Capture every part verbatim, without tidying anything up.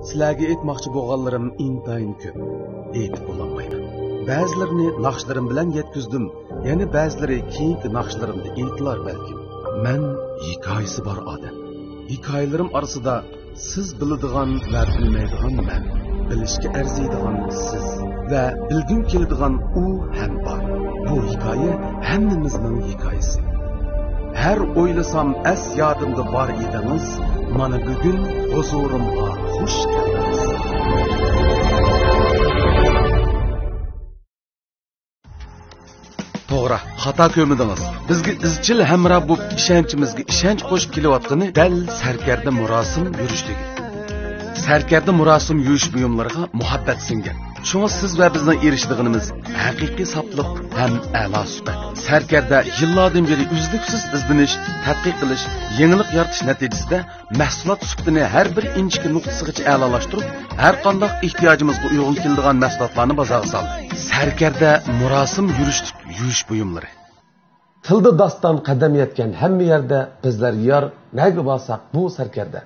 سىلەرگە ئېيتماقچى بولغانلىرىم ئىنتايىن كۆپ. ئېيتىپ بولالمايمەن. بەزىلىرىنى ناخشىلىرىم بىلەن يەتكۈزدۈم. يەنە بەزىلىرى كېيىنكى ناخشىلىرىمدا ئېيتىلار بەلكىم. مەن ھېكايىسى بار ئادەم. ھېكايىلىرىم ئارىسىدا سىز بىلىدىغان ۋە بىلمەيدىغان مەن، بىلىشكە ئەرزىيدىغان سىز ۋە بىلگۈم كېلىدىغان ئۇ ھەم بار. بۇ ھېكايە ھەممىمىزنىڭ ھېكايىسى. ھەر ئويلىسام ئەس يادىمدا بار ئىدىڭىز، مانا بۈگۈن ھۇزۇرۇمغا خۇش كەلدىڭىز. توغرا، خاتا كۆرمىدىڭىز. بىزگە ئىزچىل ھەمراھ بولۇپ، ئىشەنچىمىزگە ئىشەنچ قوشۇپ كېلىۋاتقىنى دەل سەركەردە مۇراسىم يۈرۈشلۈكى. سەركەردە مۇراسىم يۈرۈش بۇيۇملىرىغا مۇھەببەت سىڭگەن. شۇڭا سىز ۋە بىزنىڭ ئېرىشىدىغىنىمىز ھەقىقىي ساپلىق ھەم ئەلا سۈپەت. سەركەردە يىللاردىن بېرى ئۈزلۈكسىز ئىزدىنىش، تەتقىق قىلىش، يېڭىلىق يارىتىش نەتىجىسىدە مەھسۇلات سۈپىتىنى ھەر بىر ئىنچىكە نۇقتىسىغىچە ئەلالاشتۇرۇپ، ھەر قانداق ئېھتىياجىمىزغا ئۇيغۇن كېلىدىغان مەھسۇلاتلارنى بازارغا سالدى. سەركەردە مۇراسىم يۈرۈشلۈك يۈرۈش بۇيۇملىرى. تىلدا داستان قەدەم يەتكەن ھەممە يەردە بىزلەر يار، نەگە بارساق بۇ سەركەردە.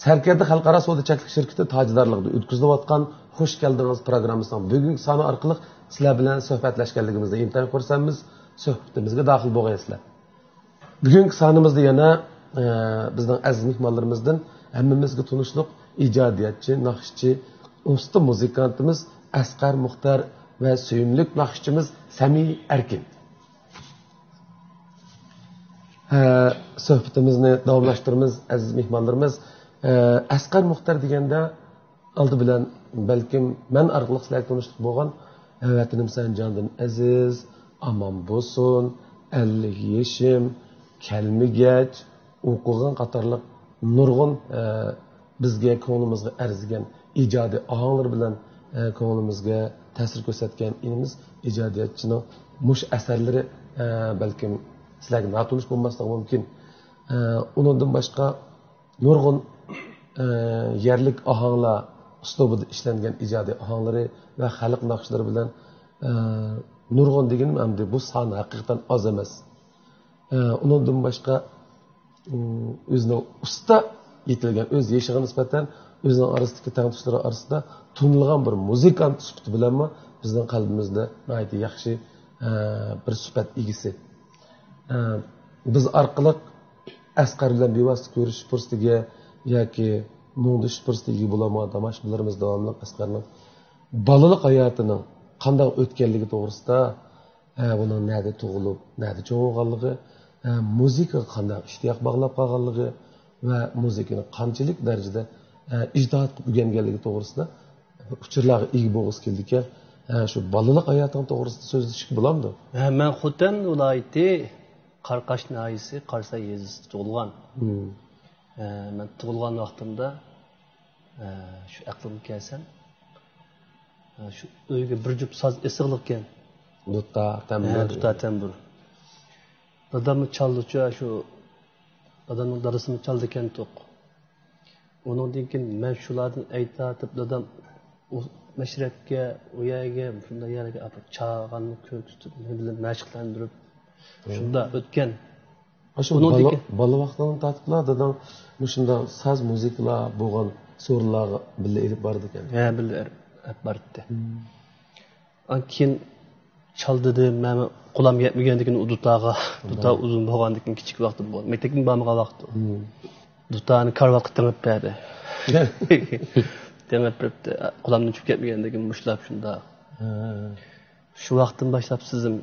سەركەردە خەلقئارا سودا چەكلىك شىركىتى تاجدارلىقىدا ئۆتكۈزۈلۈۋاتقان خۇش كەلدىڭىز پروگراممىسىنىڭ بۈگۈنكى سانى ئارقىلىق سىلەر بىلەن سۆھبەتلەشكەنلىكىمىزدىن ئىنتايىن خۇرسەنمىز. سۆھبىتىمىزگە داخىل بولغايسىلەر. بۈگۈنكى سانىمىزدا يەنە، ئە، بىزنىڭ ئەزىز مېھمانلىرىمىزدىن ھەممىمىزگە تونۇشلۇق ئىجادىيەتچى، ناخشىچى، ئۇستا مۇزىكانتىمىز ئەسقەر مۇختار ۋە سۆيۈملۈك ناخشىچىمىز سەمى ئەركىن. ھە، سۆھبىتىمىزنى داۋاملاشتۇرىمىز، ئەزىز مېھمانلىرىمىز. ئە، ئەسقەر مۇختار دېگەندە، ئالدى بىلەن، بەلكىم مەن ئارقىلىق سىلەرگە تونۇشلۇق بولغان، ئە، ۋەتىنىم سەن جاندىن ئەزىز، ئامان بولسۇن، ئەللىك يېشىم، كەلمىگەچ، ئوقۇغىن قاتارلىق نۇرغۇن، ئە، بىزگە، كۆڭلىمىزگە ئەرزىگەن ئىجادىي ئاھاڭلىرى بىلەن، ئە، كۆڭلىمىزگە تەسىر كۆرسەتكەن ئىنىمىز ئىجادىيەتچىنىڭ مۇشۇ ئەسەرلىرى، ئە، بەلكىم سىلەرگە ناتونۇش بولماسلىقى مۇمكىن. ئە، ئۇنىڭدىن باشقا نۇرغۇن، ئە، يەرلىك ئاھاڭلار ئۇسلۇبىدا ئىشلەنگەن ئىجادىي ئاھاڭلىرى ۋە خەلق ناخشىلىرى بىلەن، ئە، نۇرغۇن دېگىنىم ئەمدى بۇ سان ھەقىقەتەن ئاز ئەمەس. ئە، ئۇنىڭدىن باشقا، ئىم، ئۆزىنىڭ ئۇستا يېتىلگەن، ئۆز يېشىغا نىسبەتەن ئۆزىنىڭ ئارىسىدىكى تەڭتۇشلىرى ئارىسىدا تونۇلغان بىر مۇزىكانت سۈپىتى بىلەنمۇ بىزنىڭ قەلبىمىزدە ناھايىتى ياخشى، ئە، بىر سۈپەت ئىگىسى. ئە، بىز ئارقىلىق ئەسقەر بىلەن بىۋاسىتە كۆرۈشۈش پۇرسىتىگە ياكى مۇڭدىشىش پۇرسىتىگە ئىگە بولالمىغان تاماشىبىنلىرىمىز داۋاملىق ئەسقەرنىڭ بالىلىق ھاياتىنىڭ قانداق ئۆتكەنلىكى توغرىسىدا، ئە، بۇنىڭ نەدە تۇغۇلۇپ، نەدە چوڭ بولغانلىقى، ئە، مۇزىكىغا قانداق ئىشتىياق باغلاپ قالغانلىقى ۋە مۇزىكىنى قانچىلىك دەرىجىدە، ئە، ئىجتىھات قىلىپ ئۆگەنگەنلىكى توغرىسىدا ئۇچۇرلارغا ئىگە بولغۇسى كېلىدىكەن. ئە، شۇ بالىلىق ھاياتىڭ توغرىسىدا سۆزلىشىشكە بولامدۇ؟ ھە، مەن خوتەن ۋىلايىتى قاراقاش ناھىيەسى قاراساي يېزىسىدا تۇغۇلغان. مم. ئە، مەن تۇغۇلغان ۋاقتىمدا، ئە، شۇ ئەقلىمگە كەلسەم، ئە، شۇ ئۆيگە بىر جۈپ ساز ئېسىقلىقكەن. دۇتار، تەمبۇر. ھە، دۇتار، تەمبۇر. داداممۇ چالدىچۇ، شۇ دادامنىڭ دادىسىمۇ چالىدىكەنتۇق. ئۇنىڭدىن كېيىن مەن شۇلاردىن ئەي تارتىپ، دادام ئۇ مەشرەپكە، ئۇ يەرگە، شۇنداق يەرگە ئاپىرىپ چالغاننى كۆرسىتىپ، مەن بىلەن مەشىقلەندۈرۈپ، شۇنداق ئۆتكەن. ئاشۇ ئۇنىڭدىن بالا، كېيىن بالا ۋاقتىڭدىن تارتىپلا داداڭ مۇشۇنداق ساز مۇزىكىلار بولغان سورۇنلارغا بىللە ئېلىپ بارىدىكەن. ھە، بىللە ئېلىپ باردى. مم. ئاندىن كېيىن چال دېدى، مەن قولام يەتمىگەندىكىن ئۇ دۇتارغا، دۇتار ئۇزۇن بولغاندىكىن كىچىك ۋاقتىم بولدى. مەكتەپكىمۇ بارمىغان ۋاقتىم. مم. دۇتارنى كارىۋاتقا تېڭىپ بەردى. تېڭىپ بېرىپتۇ. قولامدىن چۈشۈپ كەتمىگەندىكىن مۇشۇلاپ شۇنداق. ھە. شۇ ۋاقىتتىن باشلاپ سىزىم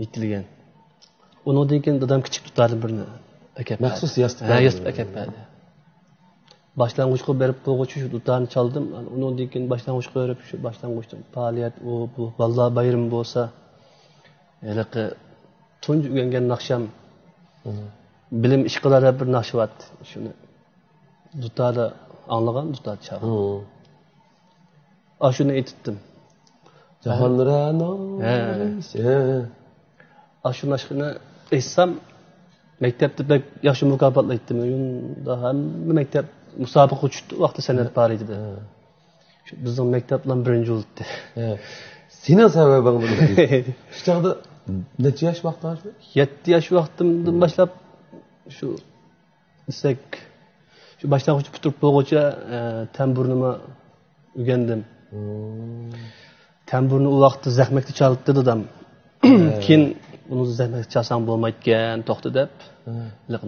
يېتىلگەن. ئۇنىڭدىن كېيىن دادام كىچىك دۇتاردىن بىرنى ئەكەپ مەخسۇس بەردى. ياسىتىپ ھە، بەردى. ياسىتىپ ئەكەپ بەردى. باشلانغۇچقا بېرىپ بولغۇچە شۇ دۇتارنى چالدىم. ئۇنىڭدىن كېيىن باشلانغۇچقا بېرىپ، شۇ باشلانغۇچتا پائالىيەت، ئۇ، بۇ، بالىلار بايرىمى بولسا، ھېلىقى تۇنجى ئۆگەنگەن ناخشام، مم. بىلىم ئىشقىلار دەپ بىر ناخشا بار ئىدى. شۇنى دۇتاردا ئاڭلىغان، دۇتار چالغان. مم. ئاشۇنى ئېيتىتتىم. جاھانرانىڭ ھە. ھە. ئاشۇ ناخشىنى ئېيتسام، مەكتەپتە بەك ياخشى مۇكاپاتلايتتىم. ھەممە مەكتەپ مۇسابىقىگە چۈشتى، ۋاقتى سەنئەت ھە. پائالىيىتىدە. ھە. شۇ بىزنىڭ مەكتەپلا بىرىنچى بولدى. ھە. سېنىڭ سەۋەبىڭ بىلەن. شۇ چاغدا نەچچە ياش ۋاقتىڭ شۇ؟ يەتتە ياش ۋاقتىمدىن ھە. باشلاپ شۇ دېسەك، شۇ باشلانغۇچنى پۈتتۈرۈپ بولغۇچە، ئە، تەمبۇرنىمۇ ئۆگەندىم. تەمبۇرنى ئۇ ۋاقىتتا زەخمەكتە چالاتتى دادام. كېيىن ئۇنى زەخمەكتە چالساڭ بولمايدىكەن، توختا دەپ،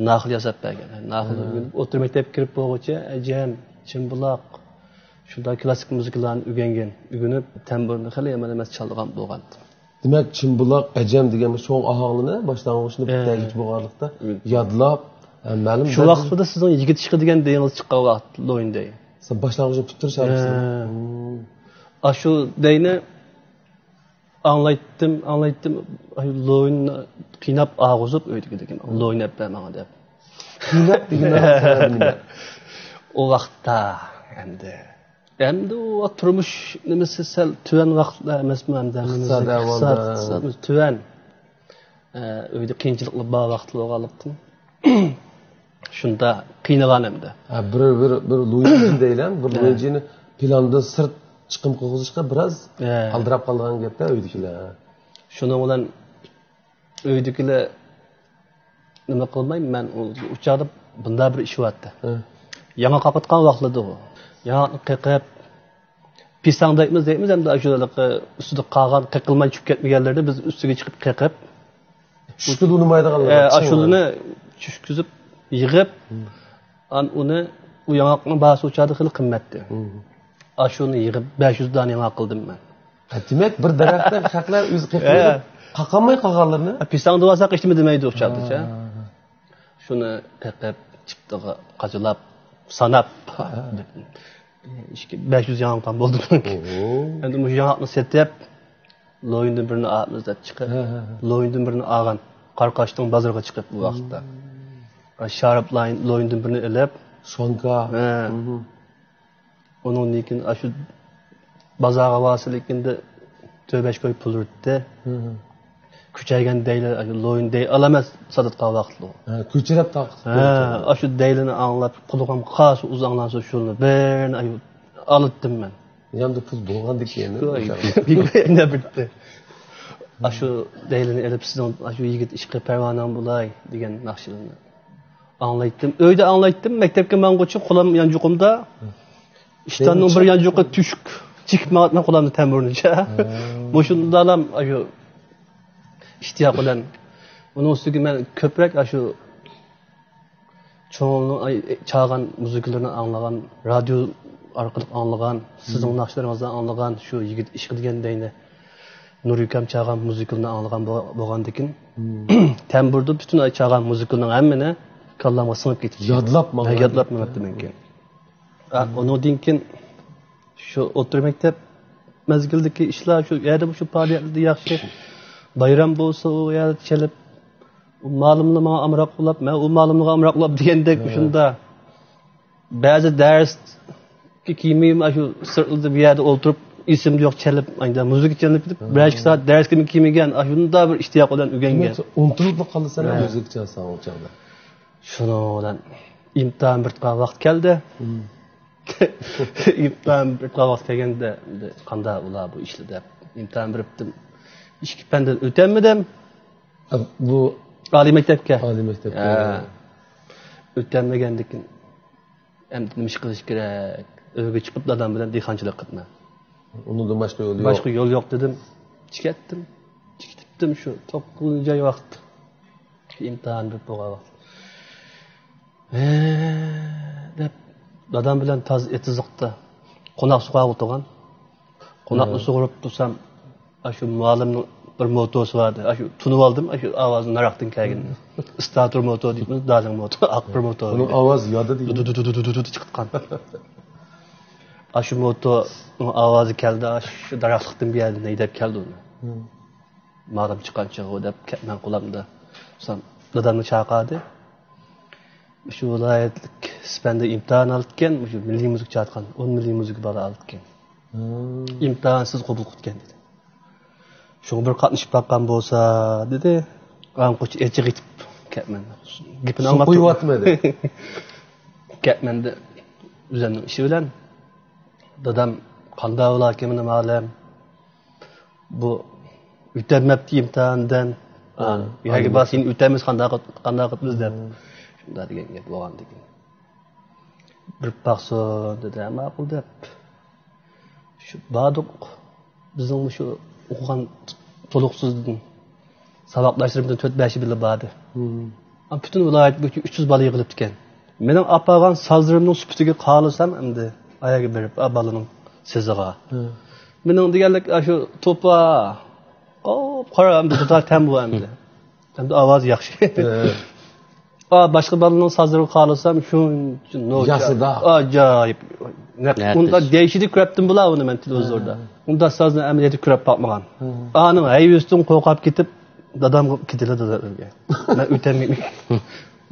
ناخشا ياساپ بەرگەن. ناخشا ئۆگىنىپ، ئوتتۇرا مەكتەپكە كىرىپ بولغۇچە، ئەجەم، چىمبۇلاق، شۇنداق كلاسسىك مۇزىكىلارنى ئۆگەنگەن، ئۆگىنىپ، تەمبۇرنى خېلى يامان ئەمەس چالىدىغان بولغانتىم. دېمەك، چىمبۇلاق، ئەجەم دېگەن بۇ چوڭ ئاھاڭلارنى باشلانغۇچنى پۈتتۈرگۈچە بولغانلىقتا يادلاپ، ھە، مەلۇم شۇ ۋاقىتتا سىزنىڭ يىگىت ئىشقى دېگەن دەيىڭىز چىققان ۋاقىت، لويىن دەي. سەن باشلانغۇچنى پۈتتۈرۈش ھە. ئاشۇ دەينى ئاڭلايتتىم، ئاڭلايتتىم. ئاي، لويىننى قىيناپ ئاغۇزۇپ ئۆيدىكىدىكىنى، لويىن ئەپ بەر ماڭا دەپ. قىيناپ دېگەن سەۋەب نېمە؟ ئۇ ۋاقىتتا ئەمدى. ئەمدى ئۇ تۇرمۇش نېمىسى سەل تۆۋەن ۋاقىتلار ئەمەسمۇ ئەمدى؟ ئىقتىساد ئەھۋالدا. ئىقتىسادىمىز تۆۋەن. ئە، ئۆيدە قىيىنچىلىقلار بار ۋاقىت بولغانلىقتىن. شۇنداق قىينىغان ئەمدى. ھە، بىر، بىر، بىر لۇيىنجى دەيلى، بىر ھە. لۇيىنجىنى پىلاندىن سىرت چىقىم قىلغۇزۇشقا بىراز ھە. ئالدىراپ قالغان گەپتە ئۆيدىكىلەر. شۇنىڭ بىلەن ئۆيدىكىلەر نېمە قىلماي، مەن ئۇ، ئۇ چاغدا بۇنداق بىر ئىش بارتتى. ھە. ياڭاق قاقىتقان ۋاقىتلىدى ئۇ. ياڭاقنى قېقىپ، پىساڭ دەيمىز، دەيمىز ئەمدى ئاشۇ ھېلىقى ئۈستىدە قالغان، قېقىلماي چۈشۈپ كەتمىگەنلىرىنى بىز ئۈستىگە چىقىپ قېقىپ، چۈشكە ئۇنىمايدىغانلار، ئە، ئاشۇلىنى چۈشكۈزۈپ، يىغىپ، ئان ئۇنى، ئۇ ياڭاقنىڭ باھاسى ئۇ چاغدا خېلى قىممەتتى. ئاشۇنى يىغىپ، بەش يۈز دانە ياڭاق قىلدىم مەن. ھە، دېمەك، بىر دەرەختىن خەقلەر ئۆزى قېقىپ، قاقالماي قالغانلىرىنى. ھە، پىساڭ دېۋالساق، ھېچنېمە دېمەيدۇ ئۇ چاغدىچە. شۇنى قېقىپ، چىپتىغا قاچىلاپ، ساناپ، ئىككى، بەش يۈز ياڭاق بولدى. ئەمدى مۇشۇ ياڭاقنى سېتىپ، لويىندىن بىرنى ئالىمىز دەپ چىقىپ، لويىندىن بىرنى ئالغان. قاراقاشنىڭ بازىرىغا چىقىپ بۇ ۋاقىتتا. شارىپ لايىن، لويىندىن بىرنى ئېلىپ، سومكا. ھە. ئۇنىڭدىن كېيىن ئاشۇ بازارغا بارسا، لېكىن تۆت-بەش كوي پۇل ئۇرۇتتى. كۈچەيگەن دەيلى، ئاشۇ لويىن دەي ئالامەت ساتىدىغان ۋاقىتلىق. ھە، كۆچۈرۈپ تاقىتىپ ھە، ئاشۇ دەيلىنى ئاڭلاپ، قۇلىقىم قارىسا ئۇز ئاڭلانسا، شۇنى بىرنى ئايۇ-، ئالاتتىم مەن. ياندا پۇل بولغاندىكىن. ئاشۇ دەيلىنى ئېلىپ، سىزنىڭ ئاشۇ يىگىت ئىشقى پەرۋانەڭ بولاي دېگەن ناخشىلارنى ئاڭلايتتىم. ئۆيدە ئاڭلايتتىم، مەكتەپكە ماڭغۇچە قولۇم يانچۇقۇمدا. ئىشتاننىڭ بىر يانچۇقى تۈشۈك. چېكىپ ماڭاتتىم قولۇمدا تەمبۇرنىچە. مۇشۇنداقلام ئاشۇ ئىشتىياق بىلەن. ئۇنىڭ ئۈستىگە مەن كۆپرەك ئاشۇ چوڭلارنىڭ ئاي-، چالغان مۇزىكىلىرىنى ئاڭلىغان، رادىيو ئارقىلىق ئاڭلىغان، سىزنىڭ ناخشىلىرىڭىزنى ئاڭلىغان، شۇ يىگىت ئىشقى دېگەن دەينى نۇرى ئۇكام چالغان مۇزىكىلىرىنى ئاڭلىغان بو-، بولغاندىكىن، تەمبۇردا پۈتۈن ئاي چالغان مۇزىكىلىرىنىڭ ھەممىنى كاللامغا سىڭىپ كېتىپتۇ. يادلاپ ماڭا. ھە، يادلاپ مېڭىپتىمەنكىن. ئۇنىڭدىن كېيىن شۇ ئوتتۇرا مەكتەپ مەزگىلدىكى ئىشلار، شۇ يەردە مۇشۇ پائالىيەتلەردە ياخشى. بايرام بولسا ئۇ يەردە چېلىپ، ئۇ مالىملار ماڭا ئامراق بولاپ، مەن ئۇ مالىملارغا ئامراق بولاپ دېگەندەك شۇنداق. بەزى دەرسكە كىرمەيمەن، شۇ سىرتلىدا بۇ يەردە ئولتۇرۇپ، ئېسىمدە يوق چېلىپ، ئاندىن مۇزىكا چېلىنىپ كېتىپ، بىر ئىككى سائەت دەرسكىمۇ كىرمىگەن، ئاشۇنداق بىر ئىشتىياق بىلەن ئۆگەنگەن. ئۇنتۇلۇپلا قالىسەن مۇزىكا چالساڭ ئۇ چاغدا. شۇنىڭ بىلەن ئىمتىھان بېرىپ تۇرغان ۋاقىت كەلدى. ئىمتىھان بېرىپ تۇرغان ۋاقىت كەلگەندە، ئەمدى قانداق بولا بۇ ئىشلار دەپ ئىمتىھان بېرىپتىم. ئىككى پەندىن ئۆتەلمىدىم. بۇ ئالىي مەكتەپكە. ئالىي مەكتەپكە. ھە. ئۆتەلمىگەندىكىن ئەمدى نېمە ئىش قىلىش كېرەك؟ ئۆيگە چىقىپ دادام بىلەن دېھقانچىلىق قىلىمەن. ئۇنىڭدىن باشقا يول يوق. باشقا يول يوق دېدىم. چىكەتتىم. چىكىتىپتىم شۇ توققۇزىنچى ئاي ۋاقىت. شۇ ئىمتىھان بېرىپ بولغان ۋاقىت. ھە، دەپ دادام بىلەن تازا ئېتىزلىقتا قوناق سۇغارغا ئولتۇرغان. قوناقنى سۇغۇرۇپ تۇرسام، ئاشۇ مۇئەللىمنىڭ بىر موتوسى بار ئىدى. ئاشۇ تونۇۋالدىم، ئاشۇ ئاۋازى ناراقتىن كەلگىنىنى. ئىستارتېر موتور دەيمىز، دازىڭ موتور، ئاق بىر موتور. ئۇنىڭ ئاۋازى يادىدى. دۇدۇدۇدۇدۇدۇدۇدۇ چىققان. ئاشۇ موتورنىڭ ئاۋازى كەلدى، ئاشۇ دەرەخلىكتىن بۇ يەردىن ھەيدەپ كەلدى ئۇنى. مالىم چىققان چېغى دەپ كەتمەن قولامدا. سان دادامنى چاقىردى. شۇ ۋىلايەتلىك سىپەندە ئىمتىھان ئالىدىكەن، مۇشۇ مىللىي مۇزىكا چالىدىغان ئون مىللىي مۇزىكا بالا ئالىدىكەن. ئىمتىھانسىز قوبۇل قىلىدىكەن دېدى. شۇڭا بىر قاتنىشىپ باققان بولسا دېدى. ئاڭقۇچ ئېچىغ ئېتىپ كەتمەن. گېپىنى ئاڭلاپ قويۇۋاتمىدى. كەتمەندە ئۆزۈمنىڭ ئىشى بىلەن دادام قانداق بولاركىن مېنى مالىم. بۇ ئۆتەلمەپتۇ ئىمتىھاندىن. يەرگە بارسا يەنە ئۆتەلمىسە قانداق قىلىمىز دەپ. شۇنداق دېگەن گەپ بولغاندىكىن. بېرىپ باقسۇن دېدى. ماقۇل دەپ شۇ باردۇق. بىزنىڭ شۇ ئوقۇغان تولۇقسىزدىن ساۋاقداشلىرىمدىن تۆت بەشى بىللە باردى. پۈتۈن ۋىلايەت بويىچە ئۈچ يۈز بالا يىغىلىپتىكەن. مېنىڭ ئاپارغان سازلىرىمنىڭ سۈپىتىگە قارىسام، ئەمدى ئاياغ بېرىپ، ئا، بالىنىڭ سېزىغا. مېنىڭ دېگەنلىك، ئاشۇ توپا، قاپقارا، ئەمدى دۇتار تەم بۇ ئەمدى. ئەمدى ئاۋازى ياخشى. ئا، باشقا بالىنىڭ سازلىرىغا قارىسام، شۇنچە نوچى. ياسىدا. ئاجايىپ. نەق-، نەتىش. ئۇنداق دەيشىدە كۆرەپتىم بۇلا ئۇنى مەن تېلېۋىزوردا. ئۇنداق سازنى ئەمەلىيەتتە كۆرۈپ باقمىغان. ئانىڭ ھەيۋىسىدىن قورقۇپ كېتىپ، دادامغا كېتىلە دادا ئۆيگە. مەن ئۆتەلمەيمەن.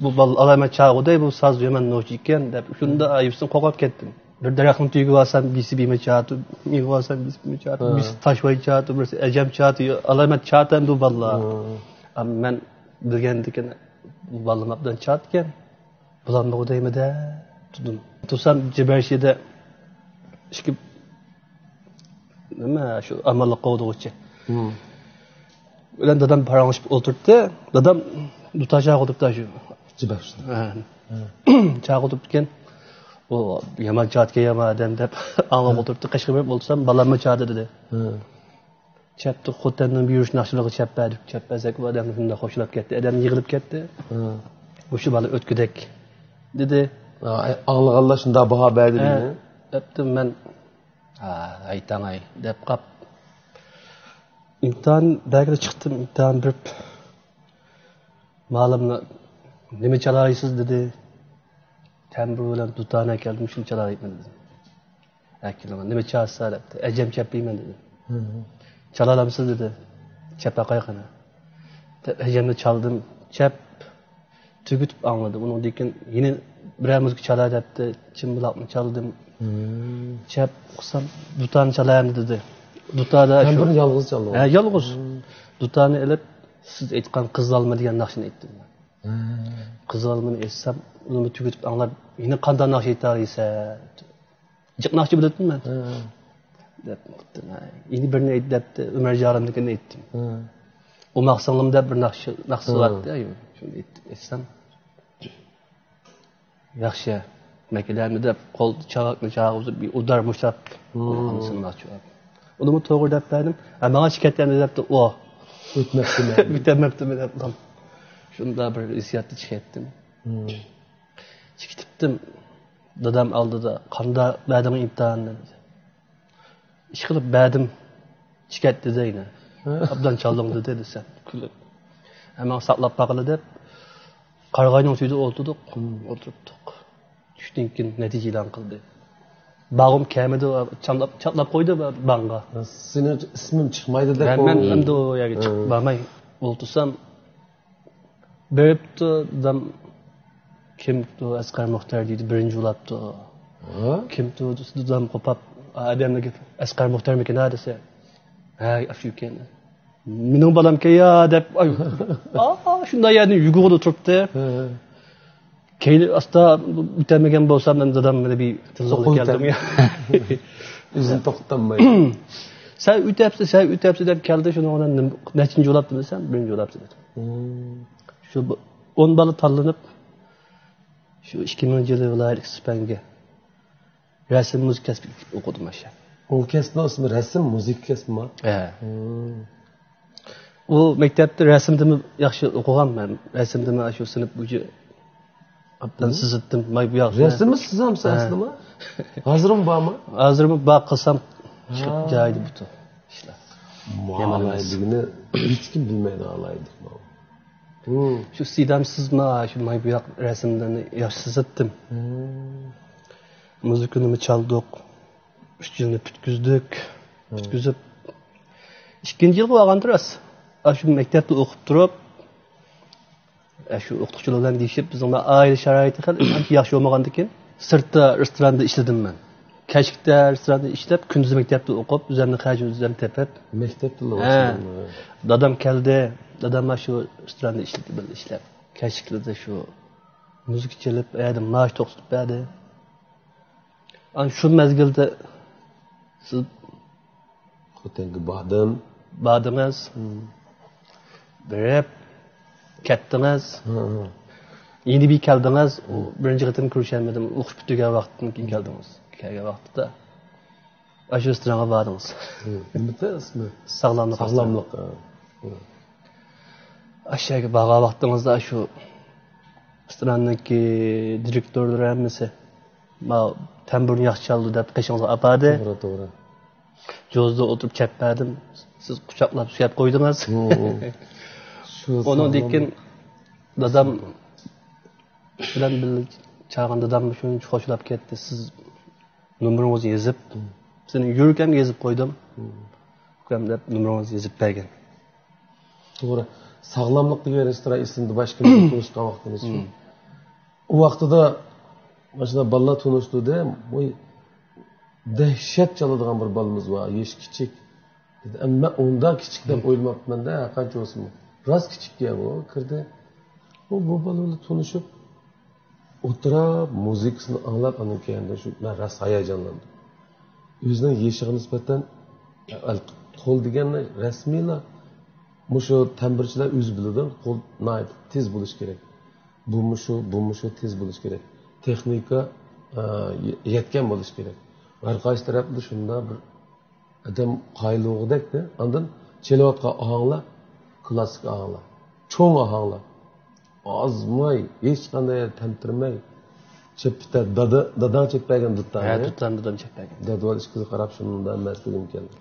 بۇ بالا ئالامەت چاغۇدەي، بۇ ساز يامان نوچى ئىكەن دەپ، شۇنداق ھەيۋىسىدىن قورقۇپ كەتتىم. بىر دەرەخنىڭ تۈۋىگە بارسام، بىسى بىما چاتۇ، مېۋە بارسام، بىسى بىما چاتۇ، بىسى تاشۋاي چاتۇ، بىرسى ئەجەم چاتۇ، ئالامەت چاتەن بۇ بالىلار. ئەمما مەن بىلگەندىكىن بۇ بالىلار ماپدان چاتكەن. بۇلارمۇ دەيمىدە تۇردۇم. تۇرسام، جىبەرشىدە ئىككى، نېمە، شۇ ئامانلىق قوغدىغۇچى بىلەن دادام پاراڭلىشىپ ئولتۇرتتى. دادام دۇتار چاقىرىپتۇ شۇ. جىبەرشىدە. چاقىرىپتىكەن. ئۇ يامان چاتكەن يامان ئادەم دەپ ئاڭلاپ ئولتۇرۇپتۇ. قېشىغا بېرىپ ئولتۇرسام، بالاممۇ چاتى دېدى. چەپتە خوتەننىڭ بۇيرۇش ناخشىلىرىغا چەپ بەردۇق. چەپ بەرسەك، ئۇ ئادەم شۇنداق خوشلاپ كەتتى. ئادەم يىغىلىپ كەتتى. مۇشۇ بالا ئۆتكۈدەك دېدى. ئاڭلىغانلار شۇنداق باھا بەردى دېدى. دەپتىم مەن. ھەي تاڭاي دەپ قاپ، ئىمتىھان بەرگىلى چىقتىم. ئىمتىھان بېرىپ، مۇئەللىم نېمە چالالايسىز دېدى. تەمبۇر بىلەن دۇتارنى ئەكەلدىم، شۇنى چالالايمەن دېدىم. ئەكېلىڭ، نېمە چالىسىز دەپتۇ. ئەجەم چەپلەيمەن دېدىم. چالالامسىز دېدى. چەپ باقاي قېنى دەپ ئەجەمنى چالدىم. چەپ تۈگىتىپ ئاڭلىدىم. ئۇنىڭدىن كېيىن يەنە بىرەر مۇزىكا چالاي دەپتۇ. چىمبىلاقنى چالدىم. چەپ قىلسام، دۇتارنى چالايمەن دېدى. دۇتاردا شۇ. تەمبۇرنى يالغۇز چالدىڭىز؟ ھە، يالغۇز. دۇتارنى ئېلىپ، سىز ئېيتقان قىزىل ئالما دېگەن ناخشىنى ئېيتتىم. قىزىل ئالمىنى ئېيتسام، ئۇنىمۇ تۈگىتىپ ئاڭلاپ، يەنە قانداق ناخشا ئېيتالايسەن؟ جىق ناخشا بىلەتتىم مەن. دەپ، يەنە بىرنى ئېيت دەپتۇ، ئۆمەر جارىمنىڭكىنى ئېيتتىم. ئوماق سىڭلىم دەپ بىر ناخشا، ناخشا بارتتى، شۇنى ئېيتتىم. ئېيتسام، ياخشى، مەكىلەرنى دەپ، قول چاۋاكنى چاغۇزۇپ، بىر ئۇدار مۇشتاق. ئۇنىمۇ توغرا دەپ بەردىم. ھە، ماڭا شىكەيەت ئەمدى دەپتۇ، ئۇ. ئۆتمەپتىمەن. ئۆتەلمەپتىمەن دەپ. شۇنداق بىر ھېسسىياتتا چىكەتتىم. چىكىتىپتىم. دادام ئالدىدا، قانداق بەردىڭ ئىمتىھاننى دېدى. ئىشقىلىپ بەردىم. چىكەت دېدى يەنە. ئوبدان چالدىڭ دېدى دېسەم، كۈلۈپ. ھە، ماڭا ساقلاپ باقىلى دەپ، قارىغاينىڭ تۈۋىدە ئولتۇردۇق. ئولتۇرۇپتۇق. چۈشتىن كېيىن نەتىجە ئېلان قىلدى. بارغۇم كەلمىدى، چاتلاپ، چاتلاپ قويدى بانغا. سېنىڭ ئىسمىڭ چىقمايدۇ دەپ. مەن ئەمدى ئۇ يەرگە چىقىپ بارماي ئولتۇرسام، بېرىپتۇ، دادام، «كىمتۇ ئەسقەر مۇختەر؟» دېدى، بىرىنچى بولاپتۇ. ھە؟ «كىمتۇ؟» دېسە، دادام قوپاپ، «ئادەمنىڭ گېپى ئەسقەر مۇختەرمىكىن ھە؟» دېسە، «ھە، ئاشۇ ئىكەن.» «مېنىڭ بالامكەن يا» دەپ، ئاي، ئا، شۇنداق يەردىن يۈگۈرۈپ تۇرۇپتۇ. ھە. كەينى ئاستا ئۆتەلمىگەن بولسام، مەن دادام مېنى بىر تىلغا كەلدىم يا. ئۆزىنى توختاتماي. «سەن ئۆتەپسەن، سەن ئۆتەپسەن» دەپ كەلدى، شۇنىڭ بىلەن نېمە، نەچچىنچى بولاپتۇ دېسەم، بىرىنچى بولاپتۇ دېدى. شۇ بۇ ئون بالا تاللىنىپ، شۇ ئىككى مىڭىنچى يىلى ۋىلايەت ئىككى سۈپەنگە رەسىم، مۇزىكا كەسپىگە ئوقۇدۇم ئاشۇ. ئۇ كەسىپنىڭ ئىسمى رەسىم، مۇزىكا كەسپىما؟ ھە. ئۇ مەكتەپتە رەسىمدىمۇ ياخشى ئوقۇغان مەن. رەسىمدىمۇ شۇ سىنىپ بويىچە ئوبدان سىزاتتىم. ماي بۇ ياق. رەسىممۇ سىزامسىز ئەسلىما؟ ھازىرمۇ بارمۇ؟ ھازىرمۇ بار، قىلسام چىقىپ جايىدا بۇتۇ ئىشلار. يامان ئەمەس. ئالاھىدىلىكىنى ھېچكىم بىلمەيدۇ، ئالاھىدىلىك. شۇ سىدام سىزما، شۇ ماي بۇ ياق رەسىملىرىنى ياخشى سىزاتتىم. مۇزىكىنىمۇ چالدۇق. ئۈچ يىلنى پۈتكۈزدۇق. پۈتكۈزۈپ، ئىككىنچى يىلغا بارغاندا راست، ئاشۇ مەكتەپتە ئوقۇپ تۇرۇپ، ئاشۇ ئوقۇتقۇچىلار بىلەن دېيىشىپ، بىزنىڭ ئائىلە شارائىتى خېلى ئانچە ياخشى بولمىغاندىكىن، سىرتتا رېستوراندا ئىشلىدىم مەن. كەچلىكتە رېستوراندا ئىشلەپ، كۈندۈز مەكتەپتە ئوقۇپ، ئۆزۈمنىڭ خەجىمنى ئۆزۈم تېپىپ. مەكتەپتىلا ھە. ئوقۇدۇڭ. دادام كەلدى. دادام مانا شۇ رېستوراندا ئىشلىدى، بىللە ئىشلەپ. كەچلىكلىرىدە شۇ مۇزىكا چېلىپ، ئەدە مائاش توختىتىپ بەردى. ئانا شۇ مەزگىلدە سىز خوتەنگە باردىم. باردىڭىز. بېرىپ كەتتىڭىز. يېنى بىر كەلدىڭىز، ئۇ بىرىنچى قېتىم كۆرۈشەلمىدىم. ئوقۇش پۈتتۈرگەن ۋاقىتتىن كېيىن كەلدىڭىز. كەلگەن ۋاقىتتا ئاشۇ رېستورانغا باردىڭىز. نېمىدە ئىسمى؟ ساغلاملىق. ساغلاملىق. ئاشۇ يەرگە بارغان ۋاقتىڭىزدا شۇ رېستوراننىڭكى دىرېكتورلىرى ھەممىسى، ما تەمبۇرنى ياخشى چالىدۇ دەپ قېشىڭىزغا ئاپاردى. توغرا، توغرا. جوزىدا ئولتۇرۇپ چەپ بەردىم. سىز قۇچاقلاپ سۆيەپ قويدىڭىز. شۇ ئۇنىڭدىن كېيىن دادام بىلەن بىللە چاغان دادام شۇنچە خوشلاپ كەتتى. سىز نومۇرىڭىزنى يېزىپ، سېنىڭ يۈرىكىڭگە يېزىپ قويدۇم. ئۇكام دەپ نومۇرىڭىزنى يېزىپ بەرگەن. توغرا. ساغلاملىق دېگەن رېستوران ئېسىمدە باشقا تونۇشقان ۋاقتىمىز شۇ. ئۇ ۋاقتىدا ماشۇنداق بالىلار تونۇشتۇردى. ۋوي، دەھشەت چالىدىغان بىر بالىمىز بار، يېشى كىچىك. دېدى، ئەمما مەن ئۇنداق كىچىك دەپ ئويلىماپتىمەن-دە، ھەرقانچە بولسىمۇ. راست كىچىككەن ئۇ، كىردى. ئۇ، بۇ بالا بىلەن تونۇشۇپ، ئولتۇرۇپ، مۇزىكىسىنى ئاڭلاپ، ئاندىن كېيىن شۇ، مەن راست ھاياجانلاندىم. ئۆزىنىڭ يېشىغا نىسبەتەن، قول دېگەننى رەسمىيلا مۇشۇ تەمبۇرچىلار ئۆزى بىلىدۇ، قول ناھايىتى تېز بولۇش كېرەك. بۇمۇ شۇ، بۇمۇ شۇ تېز بولۇش كېرەك. تېخنىكا، ئە، يەتكەن بولۇش كېرەك. ھەر قايسى تەرەپتە شۇنداق بىر ئادەم قايىل بولغۇدەكتە. ئاندىن چېلىۋاتقان ئاھاڭلار، كلاسسىك ئاھاڭلار، چوڭ ئاھاڭلار. ئازماي، ھېچقانداق يەردە تەمتىرىمەي. چېپىپ، دادا، داداڭ چېپىپ بەرگەن دۇتارنى. ھە، دۇتارنى دادام چېپىپ بەرگەن. دادىۋال ئىككىگە قاراپ شۇنداق ئەمەسلىكىم كەلدى.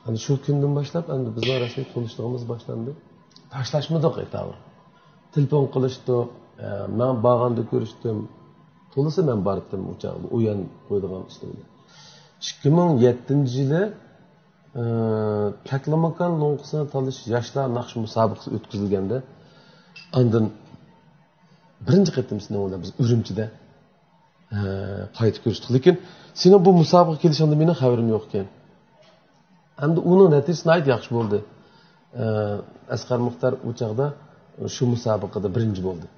ئەنە شۇ كۈندىن باشلاپ ئەمدى بىزنىڭ رەسمىي تونۇشلۇقىمىز باشلاندى. تاشلاشمىدۇق ئېتابىر. تېلېفون قىلىشتۇق، ئە، مەن بارغاندا كۆرۈشتۈم. تولىسى مەن بارتتىم ئۇ چاغدا، ئويۇن قويىدىغان ئىشلار بىلەن. ئىككى مىڭ يەتتىنچى يىلى، ئە، تەكلىماكان لوڭقىسىنى تالىشىش ياشلار ناخشا مۇسابىقىسى ئۆتكۈزۈلگەندە، ئاندىن بىرىنچى قېتىم سېنىڭ بىلەن بىز ئۈرۈمچىدە، ئە، قايتا كۆرۈشتۇق. لېكىن سېنىڭ بۇ مۇسابىقىگە كېلىشىڭدىن مېنىڭ خەۋىرىم يوق ئىكەن. ئەمدى ئۇنىڭ نەتىجىسى ناھايىتى ياخشى بولدى. ئە، ئەسقەر مۇختەر ئۇ چاغدا شۇ مۇسابىقىدە بىرىنچى بولدى.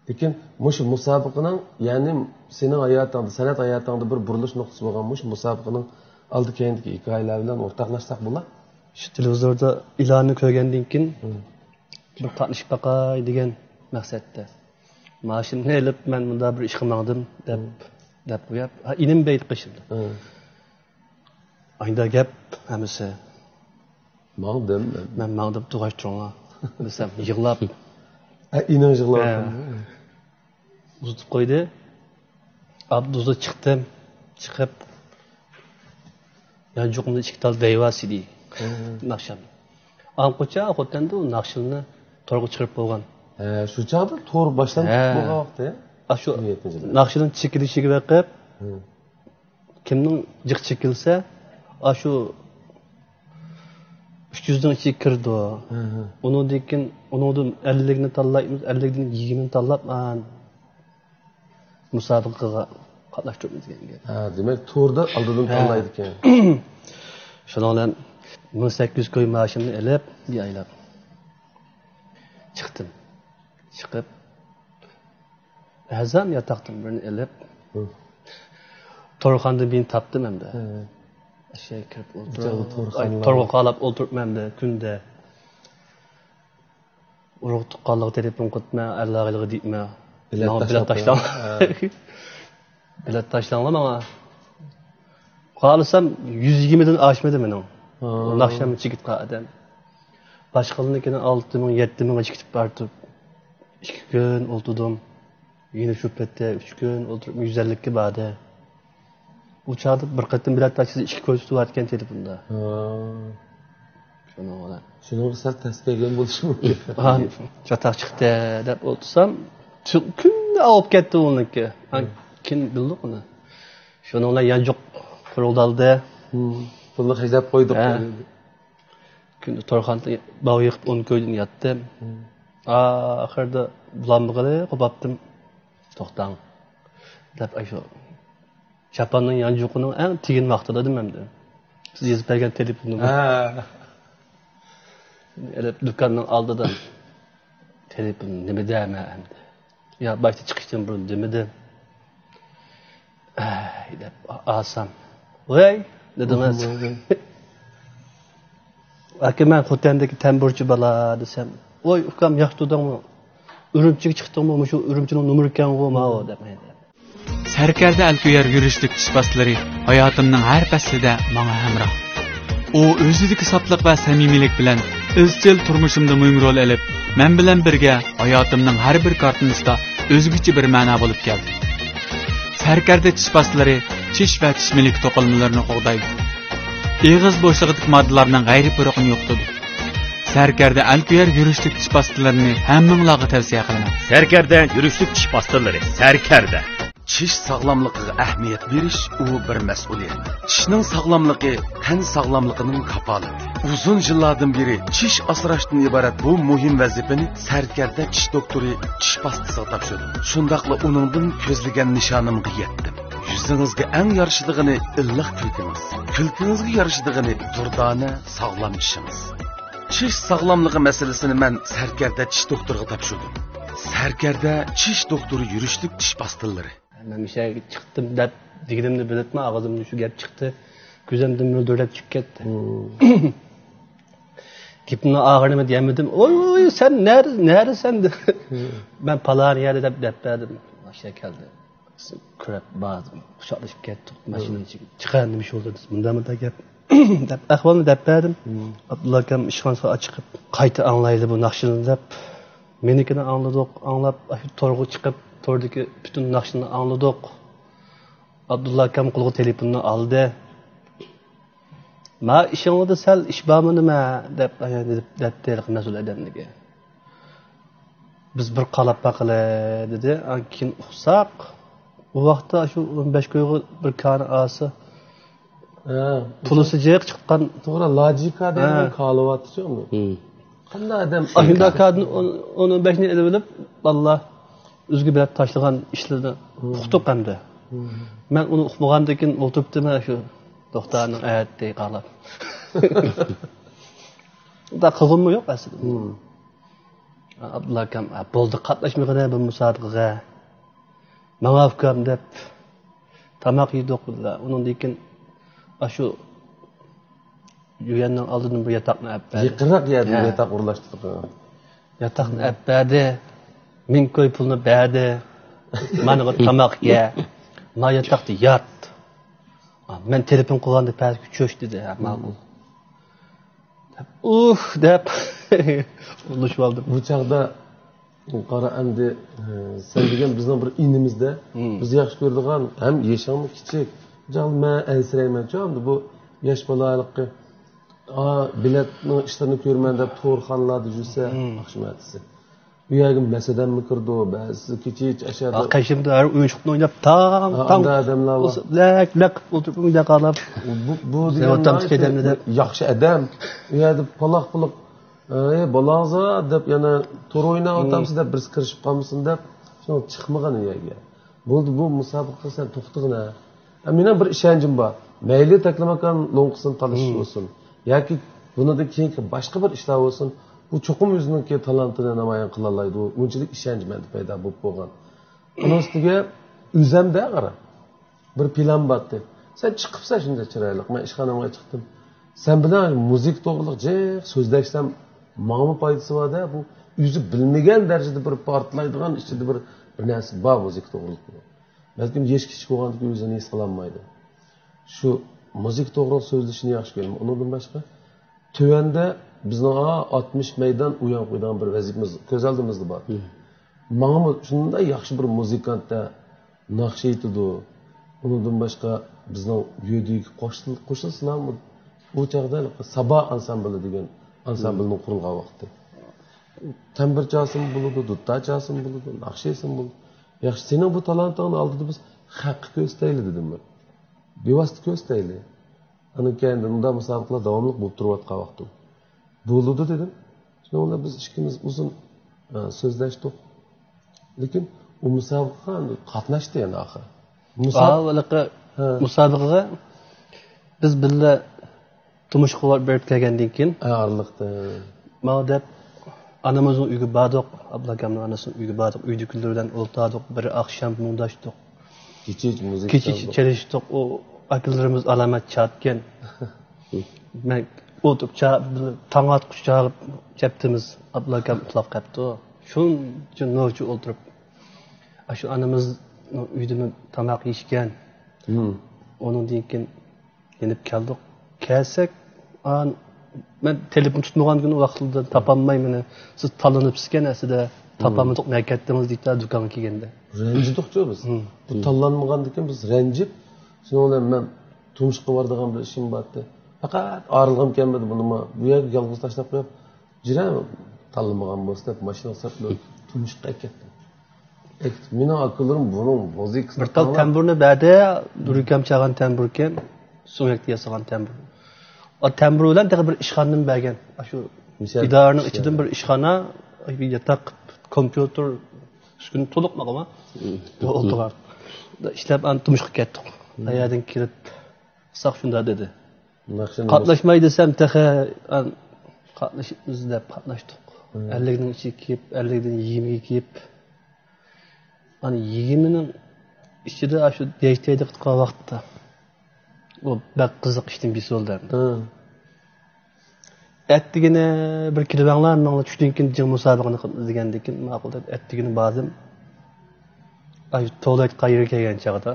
لېكىن مۇشۇ مۇسابىقىنىڭ، يەنى سېنىڭ ھاياتىڭدا، سەنئەت ھاياتىڭدا بىر بۇرۇلۇش نۇقتىسى بولغان مۇشۇ مۇسابىقىنىڭ ئالدى كەينىدىكى ھېكايىلەر بىلەن ئورتاقلاشساق بولا؟ شۇ تېلېۋىزوردا ئېلاننى كۆرگەندىن كېيىن، بىر قاتنىشىپ باقاي دېگەن مەقسەتتە. ماشىنىنى ئېلىپ، مەن مۇنداق بىر ئىشقا ماڭدىم، دەپ، دەپ قويۇپ، ھە، ئىنىم بەيت قېشىمدا. ئايدا گەپ ھەممىسى. ماڭدىم مەن. مەن ماڭدىم، تۇغاش تۇرۇڭلار دېسەم، يىغلاپ. ئە، ئىنىڭ يىغلاپ. ئۇزىتىپ قويدى. ئاپتوبۇستا چىقتىم. چىقىپ، يانچۇقۇمدا ئىككى تال دەيۋا سىدى. ناخشام. ئاڭقۇچە خوتەندە ئۇ ناخشىلىنى تورغا چىقىرىپ بولغان. ھە، شۇ چاغدا تور باشلانىپ بولغان ۋاقتى. ئاشۇ ناخشىلىنى چېكىلىشىگە بېقىپ، كىمنىڭ جىق چېكىلسە، ئاشۇ ئۈچ يۈزنىڭ ئىچىگە كىرىدۇ. ئۇنىڭدىن كېيىن، ئۇنىڭدىن ئەللىكنى تاللايمىز، ئەللىكتىن يىگىرمىنى تاللاپ، مۇسابىقىگە قاتناشتۇرىمىز دېگەن گەپ. ھە، دېمەك، توردا ئالدىدىن تاللايدىكەن. شۇنىڭ بىلەن مىڭ سەككىز يۈز كوي ماشىنىنى ئېلىپ، بىر ئايلاپ چىقتىم. چىقىپ، ئەرزان ياتاقتىن بىرنى ئېلىپ، تورخانىدا مېنى تاپتىم ئەمدى. ئەشەگە كىرىپ ئولتۇرۇپ، تورغا قاراپ ئولتۇرۇپمەن ئەمدى كۈندە. ئۇرۇق تۇغقانلىققا تېلېفون قىلىپمەن، ئەرلەرگە دېيىپمەن. بېلەت تاشلاڭلار. بېلەت تاشلاڭلار ماڭا. خالىسام يۈز يىگىرمىدىن ئاشمىدى مېنىڭ. ناخشام چىقىپ قالدىم. باشقىلارنىڭكىنى ئالتە مىڭ، يەتتە مىڭغىچە كېتىپ بارىدۇ. ئىككى كۈن ئولتۇردۇم. يەنە شۇ پەتتە ئۈچ كۈن ئولتۇرۇپ، يۈز ئەللىككە باردى. ئۇ چاغدا بىر قېتىم بېلەت تاشلىسا ئىككى كۆرسىتىۋاتكەن تېلېفوندا. شۇنىڭ بىلەن. شۇنىڭغا سەل تەس كەلگەن بولۇشى مۇمكىن. چاتاق چىقتى دەپ ئولتۇرسام، كۈندە ئاۋۇپ كەتتى ئۇنىڭكى. كېيىن بىلدۇق ئۇنى. شۇنىڭ بىلەن يانچۇق قۇرۇلدالدى. پۇلنى خەجلەپ قويدۇق. كۈندە تورخانىدا باغ يېقىپ ئون كويدىن ياتتىم. ئاخىرىدا بولالمىغىلى قوپاپتىم. توختاڭ دەپ، ئاشۇ چاپاننىڭ يانچۇقىنىڭ ئەڭ تېگىن ۋاقتىدا دېدىم ئەمدى. سىز يېزىپ بەرگەن تېلېفوننى. ئېلىپ دۇكاننىڭ ئالدىدا تېلېفون نېمىدە مەن ئەمدى؟ يا باشتا چىقىشتىن بۇرۇن دېمىدىم. ئەي دەپ ئالسام، ۋەي دېدىڭىز. ئاكا، مەن خوتەندىكى تەمبۇرچى بالا دېسەم، ۋاي ئۇكام، ياخشى تۇردۇڭمۇ؟ ئۈرۈمچىگە چىقتىڭمۇ؟ مۇشۇ ئۈرۈمچىنىڭ نومۇرى ئىكەنغۇ ماۋۇ دەپ. سەركەردە ئەلكۆيەر يۈرۈشلۈك چىش باستىلىرى ھاياتىمنىڭ ھەر پەسلىدە ماڭا ھەمراھ. ئۇ ئۆزىدىكى ساپلىق ۋە سەمىمىيلىك بىلەن ئىزچىل تۇرمۇشۇمدا مۇھىم رول ئېلىپ، مەن بىلەن بىرگە ھاياتىمنىڭ ھەر بىر كارتىنىسىدا ئۆزگىچە بىر مەنا بولۇپ كەلدى. سەركەردە چىش باستىلىرى چىش ۋە چىش مىلىكى توقۇلمىلىرىنى قوغدايدۇ. ئېغىز بوشلۇقىدىكى ماددىلارنىڭ غەيرىي پۇرىقىنى يوقىتىدۇ. سەركەردە ئەلكۆيەر يۈرۈشلۈك چىش باستىلىرىنى ھەممىڭلارغا تەۋسىيە قىلىمەن. سەركەردە يۈرۈشلۈك چىش باستىلىرى. سەركەردە. چىش ساغلاملىقىغا ئەھمىيەت بېرىش، ئۇ بىر مەسئۇلىيەت. چىشنىڭ ساغلاملىقى تەن ساغلاملىقىنىڭ كاپالىتى. ئۇزۇن يىللاردىن بېرى چىش ئاسراشتىن ئىبارەت بۇ مۇھىم ۋەزىپىنى سەركەردە چىش دوختۇرى چىش باستىسىغا تاپشۇردۇم. شۇنداقلا ئۇنىڭدىن كۆزلىگەن نىشانىمغا يەتتىم. يۈزىڭىزگە ئەڭ يارىشىدىغىنى ئىللىق كۈلكىڭىز. كۈلكىڭىزگە يارىشىدىغىنى دۇردانە، ساغلام چىشىڭىز. چىش ساغلاملىقى مەسىلىسىنى مەن سەركەردە چىش دوختۇرىغا تاپشۇردۇم. سەركەردە چىش دوختۇرى يۈرۈشلۈك چىش باستىلىرى. مەن مۇشۇ يەرگە چىقتىم دەپ دېگىنىمنى بىلىپمۇ، ئاغزىمدىن شۇ گەپ چىقتى. كۆزۈمدىن مۆلدۈرلەپ چۈشۈپ كەتتى. گېپىمنىڭ ئاخىرىنى دېيەلمىدىم. «ۋوي، ۋوي، سەن نەر-، نەرىسەن؟» دېدى. «مەن پالان يەردە» دەپ، دەپ بەردىم. ماشىنا كەلدى. كۆرۈپ باردىم. قۇچاقلىشىپ كەتتۇق. ماشىنىنىڭ ئىچىگە چىقار نېمە ئىش بولدى دېسە، مۇنداق، مۇنداق گەپ. دەپ ئەھۋالنى دەپ بەردىم. ئابدۇللا ئاكام ئىشخانىسىغا چىقىپ، «قايتا ئاڭلايلى بۇ ناخشىنى» دەپ. مېنىڭكىنى ئاڭلىدۇق، ئاڭلاپ، ئاشۇ تورغا چىقىپ، توردىكى پۈتۈن ناخشىنى ئاڭلىدۇق. ئابدۇللا ئاكام قولىغا تېلېفوننى ئالدى. «ما ئىشىڭلاردا سەل ئىش بارمۇ نېمە؟» دەپ، دەپ، دەپتۇ ھېلىقى مەسئۇل ئادەملەرگە. «بىز بىر قاراپ باقىلى» دېدى. ئاندىن كېيىن ئۇقساق، ئۇ ۋاقىتتا شۇ ئون بەش كويغا بىر كانى ئاسى، ھە، پۇلىسى جىق چىققان. توغرا، لاجىكا دەيدىغان ھە. كالىۋاتىچۇ ئۇ. قانداق ئادەم؟ ئاشۇنداق كادىن ئون، ئون بەشنى ئېلىۋېلىپ، بالىلار ئۆزىگە بېرىپ تاشلىغان ئىشلىرىنى ئۇقتۇق ئەمدى. مەن ئۇنى ئۇقمىغاندىن كېيىن ئولتۇرۇپتىمەن شۇ دوختۇرنىڭ ئەتىگە قاراپ. ئۇنداق قىلغۇممۇ يوق ئەسلىدە. ئابدۇللا ئاكام، «بولدى، قاتناشمىغىنە بۇ مۇسابىقىگە. ماڭا ئۇكام» دەپ تاماق يېدۇق بىللە. ئۇنىڭدىن كېيىن ئاشۇ يۈگەننىڭ ئالدىدىن بىر ياتاقنى ئەپ بەردى. يېقىنراق يەردىن ھە. ياتاق ئورۇنلاشتۇردۇق. ياتاقنى ئەپ بەردى. مىڭ كوي پۇلنى بەردى. «مانا بۇ تاماق يە. ما ياتاقتا يات. مەن تېلېفون قىلغاندا پەسكە چۆش» دېدى. ھە، ماقۇل. «ئۇھ» دەپ ئۇلىشىۋالدىم. بۇ چاغدا قارا ئەمدى، ئە، سەن دېگەن بىزنىڭ بىر ئىنىمىزدە، بىز ياخشى كۆرىدىغان، ھەم يېشىڭمۇ كىچىك. بۇ چاغدا مەن ئەنسىرەيمەنچۇ، ئەمدى بۇ ياش بالا ھېلىقى، ئا، بېلەتنىڭ ئىشلىرىنى كۆرىمەن دەپ تورخانىلاردا يۈرسە، ئاخشام ئەتىسى. بۇ يەرگە مەسىدەممۇ كىرىدۇ، بەزىسى كېچىچە ئاشۇ يەردە. قېشىمدا ھەر ئويۇنچۇقنى ئويناپ، تاڭ، ھە، تاڭ ئانداق ئادەملەر بار. لەك، لەك قىلىپ ئولتۇرۇپ، ئۆيدە قاراپ. بۇ، بۇ دېگەن ياخشى ئادەم. ئۇ يەردە پالاق-پۇلۇق، «ئەي، بالاڭزا» دەپ، يەنە «تور ئويناۋاتامسىز» دەپ، بىرسى كىرىشىپ قالمىسۇن دەپ، شۇڭا چىقمىغان ئۇ يەرگە. «بولدى، بۇ مۇسابىقىگە سەن توختىغىنە. ھە، مېنىڭ بىر ئىشەنچىم بار. مەيلى، تەكلىماكان لوڭقىسىنى تالىشىش بولسۇن ياكى بۇنىڭدىن كېيىنكى باشقا بىر ئىشلار بولسۇن، ئۇ چوقۇم ئۆزىنىڭكى تالانتىنى نامايان قىلالايدۇ، ئۇنچىلىك ئىشەنچ مەندە پەيدا بولۇپ بولغان. ئۇنىڭ ئۈستىگە ئۆزەمدە قارا، بىر پىلان بارتى. سەن چىقىپسەن شۇنداق چىرايلىق، مەن ئىشخانامغا چىقتىم. سەن بىلەن مۇزىكا توغرىلىق جىق سۆزلەشسەم، ماڭىمۇ پايدىسى بار-دە، بۇ ئۆزى بىلمىگەن دەرىجىدە بىر پارتلايدىغان ئىچىدە بىر، بىر نەرسە بار مۇزىكا توغرىلىق. بەلكىم ياش كىچىك بولغاندىكىن ئۆزىنى ھېس قىلالمايدۇ. شۇ مۇزىكا توغرىلىق سۆزلىشىنى ياخشى كۆرىمەن. ئۇنىڭدىن باشقا، تۆۋەندە بىزنىڭ ئاتمىش مەيدان ئويۇن قويىدىغان بىر ۋەزىپىمىز كۆز ئالدىمىزدا بار. ماڭىمۇ شۇنداق ياخشى بىر مۇزىكانت-دە، ناخشا ئېيتىدۇ. ئۇنىڭدىن باشقا بىزنىڭ يۆدىگە قوشۇل-، قوشۇلسىلارمۇ، ئۇ چاغدا سابا ئانسامبىلى دېگەن ئانسامبىلنىڭ قۇرۇلغان ۋاقتى. تەمبۇر چالسىمۇ بولىدۇ، دۇتار چالسىمۇ بولىدۇ، ناخشا ئېيتسىمۇ بولىدۇ. ياخشى، سېنىڭ بۇ تالانتىڭنى ئالدىدا بىز خەققە كۆرسىتەيلى، دېدىم مەن. بىۋاسىتە كۆرسىتەيلى. ئاندىن كېيىن مۇنداق مۇسابىقىلەر داۋاملىق بولۇپ تۇرۇۋاتقان ۋاقتىم. بولىدۇ دېدىم. شۇنىڭ بىلەن بىز ئىككىمىز ئۇزۇن، ئە، سۆزلەشتۇق. لېكىن ئۇ مۇسابىقىگە قاتناشتى يەنە ئاخىر. مۇسا-، ھېلىقى ھە. مۇسابىقىگە بىز بىللە تۇمشۇققا بېرىپ كەلگەندىن كېيىن ھە، ئارىلىقتا. ماڭا دەپ ئانىمىزنىڭ ئۆيىگە باردۇق، ئابدۇللا ئاكامنىڭ ئانىسىنىڭ ئۆيىگە باردۇق، ئۆيدىكىلەر بىلەن ئولتۇردۇق، بىر ئاخشام مۇڭداشتۇق. كېچىچە مۇزىكا كېچىچە چالدۇق. چېلىشتۇق، ئۇ ئاكىلىرىمىز ئالامەت شادكەن. مەن ئولتۇرۇپ چا-، تاڭ ئاتقۇچە چاغىپ كەپتىمىز، ئابدۇللا ئاكام ئۇخلاپ قاپتۇ. شۇنچە نوچى ئولتۇرۇپ، ئاشۇ ئانىمىز ئۆيدىمۇ تاماق يېيىشكەن. ئۇنىڭدىن كېيىن يېنىپ كەلدۇق. كەلسەك، ئان-، مەن تېلېفون تۇتمىغاندىكىن ئۇ ۋاقىتلاردا تاپالماي مېنى، سىز تاللىنىپسىزكەن ئەسلىدە، تاپالمىدۇق، نەگە كەتتىڭىز دەيتتى دۇكانغا كەلگەندە. رەنجىدۇقچۇ بىز. بۇ تاللانمىغاندىكىن بىز رەنجىپ، شۇنىڭ بىلەن مەن تۇمشۇققا بارىدىغان بىر ئىشىم بارتى. پەقەت ئايرىلغۇم كەلمىدى بۇنىمۇ. بۇ يەرگە يالغۇز تاشلاپ قويۇپ، جىرە تاللىمىغان بولسا دەپ ماشىنىغا ساپلىۋېتىپ تۇمشۇققا ئەكەتتىم. ئەكەتتىم. مېنىڭ ئاكىلىرىم بۇنىڭ مۇزىكىسىنى بىر تال تەمبۇرنى بەردى، دۈركەم چالغان تەمبۇركەن، سۆڭەكتە ياسىغان تەمبۇر. ئا، تەمبۇر بىلەن تېخى بىر ئىشخانىنى بەرگەن. ئاشۇ ئىدارىنىڭ ئىچىدىن بىر ئىشخانا، بىر ياتاق، كومپيۇتېر، ئۈسكۈنە تولۇقمىغان. ئولتۇرغان. ئىشلەپ، ئانا تۇمشۇققا كەتتۇق. ئەيەردىن كېلىپ، ساق شۇنداق دېدى. قاتناشماي دېسەم، تېخى، ئان-، قاتنىشىمىز دەپ قاتناشتۇق. ئەللىكنىڭ ئىچىگە كىرىپ، ئەللىكتىن يىگىرمىگە كىرىپ، ئانا يىگىرمىنىڭ ئىچىدە ئاشۇ دەيشتەيدە قىلغان ۋاقىتتا، ئۇ بەك قىزىق ئىشتىن بىسولدى. ئەتىگىنى بىر كېلىۋەڭلار، ماڭا چۈشتىن كېيىن جىڭ مۇسابىقىنى قىلىمىز دېگەندىن كېيىن، ماقۇل دەپ، ئەتىگىنى باردىم. ئاشۇ توۋلايت قايىرى كەلگەن چاغدا،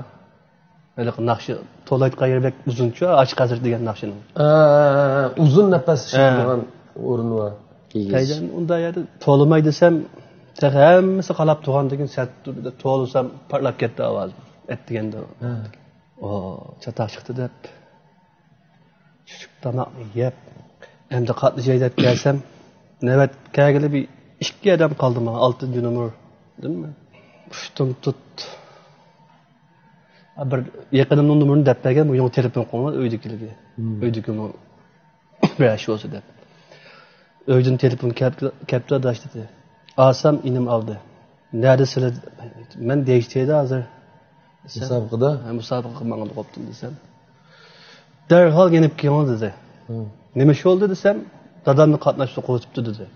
ھېلىقى ناخشا، توۋلايت قايىرى بەك ئۇزۇنچۇ، ئاچىق ھەزرىتى دېگەن ناخشىنىڭ. ئۇزۇن نەپەس ئىشلىتىدىغان ئورۇن بار. كەيدىن ئۇنداق يەردە توۋلىماي دېسەم، تېخى ھەممىسى قاراپ تۇرغاندىن كېيىن سەت تۇردى، توۋلىسام پارتلاپ كەتتى ئاۋازىم. ئەتىگەندە. ئو، چاتاق چىقتى دەپ. چۈشلۈك تاماقنى يەپ، ئەمدى قاتنىشاي دەپ كەلسەم، نۆۋەت كەلگىلى بىر ئىككى ئادەم قالدى ماڭا، ئالتىنچى نومۇردىنمۇ؟ ئۇشتۇمتۇت. بىر يېقىنىمنىڭ نومۇرىنى دەپ بەرگەن، بۇ يېڭى تېلېفون قىلغان ئۆيدىكىلەرگە. ئۆيدىكىمۇ بىر ئىش بولسا دەپ. ئۆيدىن تېلېفون كەپ-، كەپتۇ، ئاداش دېدى. ئالسام ئىنىم ئالدى. نەدە سىلە؟ مەن دەيشتەيدە ھازىر. دېسەم، مۇسابىقىدە؟ ھە، مۇسابىقىگە ماڭىدۇ بوپتۇ دېسەم. دەرھال يېنىپ كېلىڭ دېدى. نېمە ئىش بولدى دېسەم، دادامنى قاتناش سوقۇۋېتىپتۇ دېدى.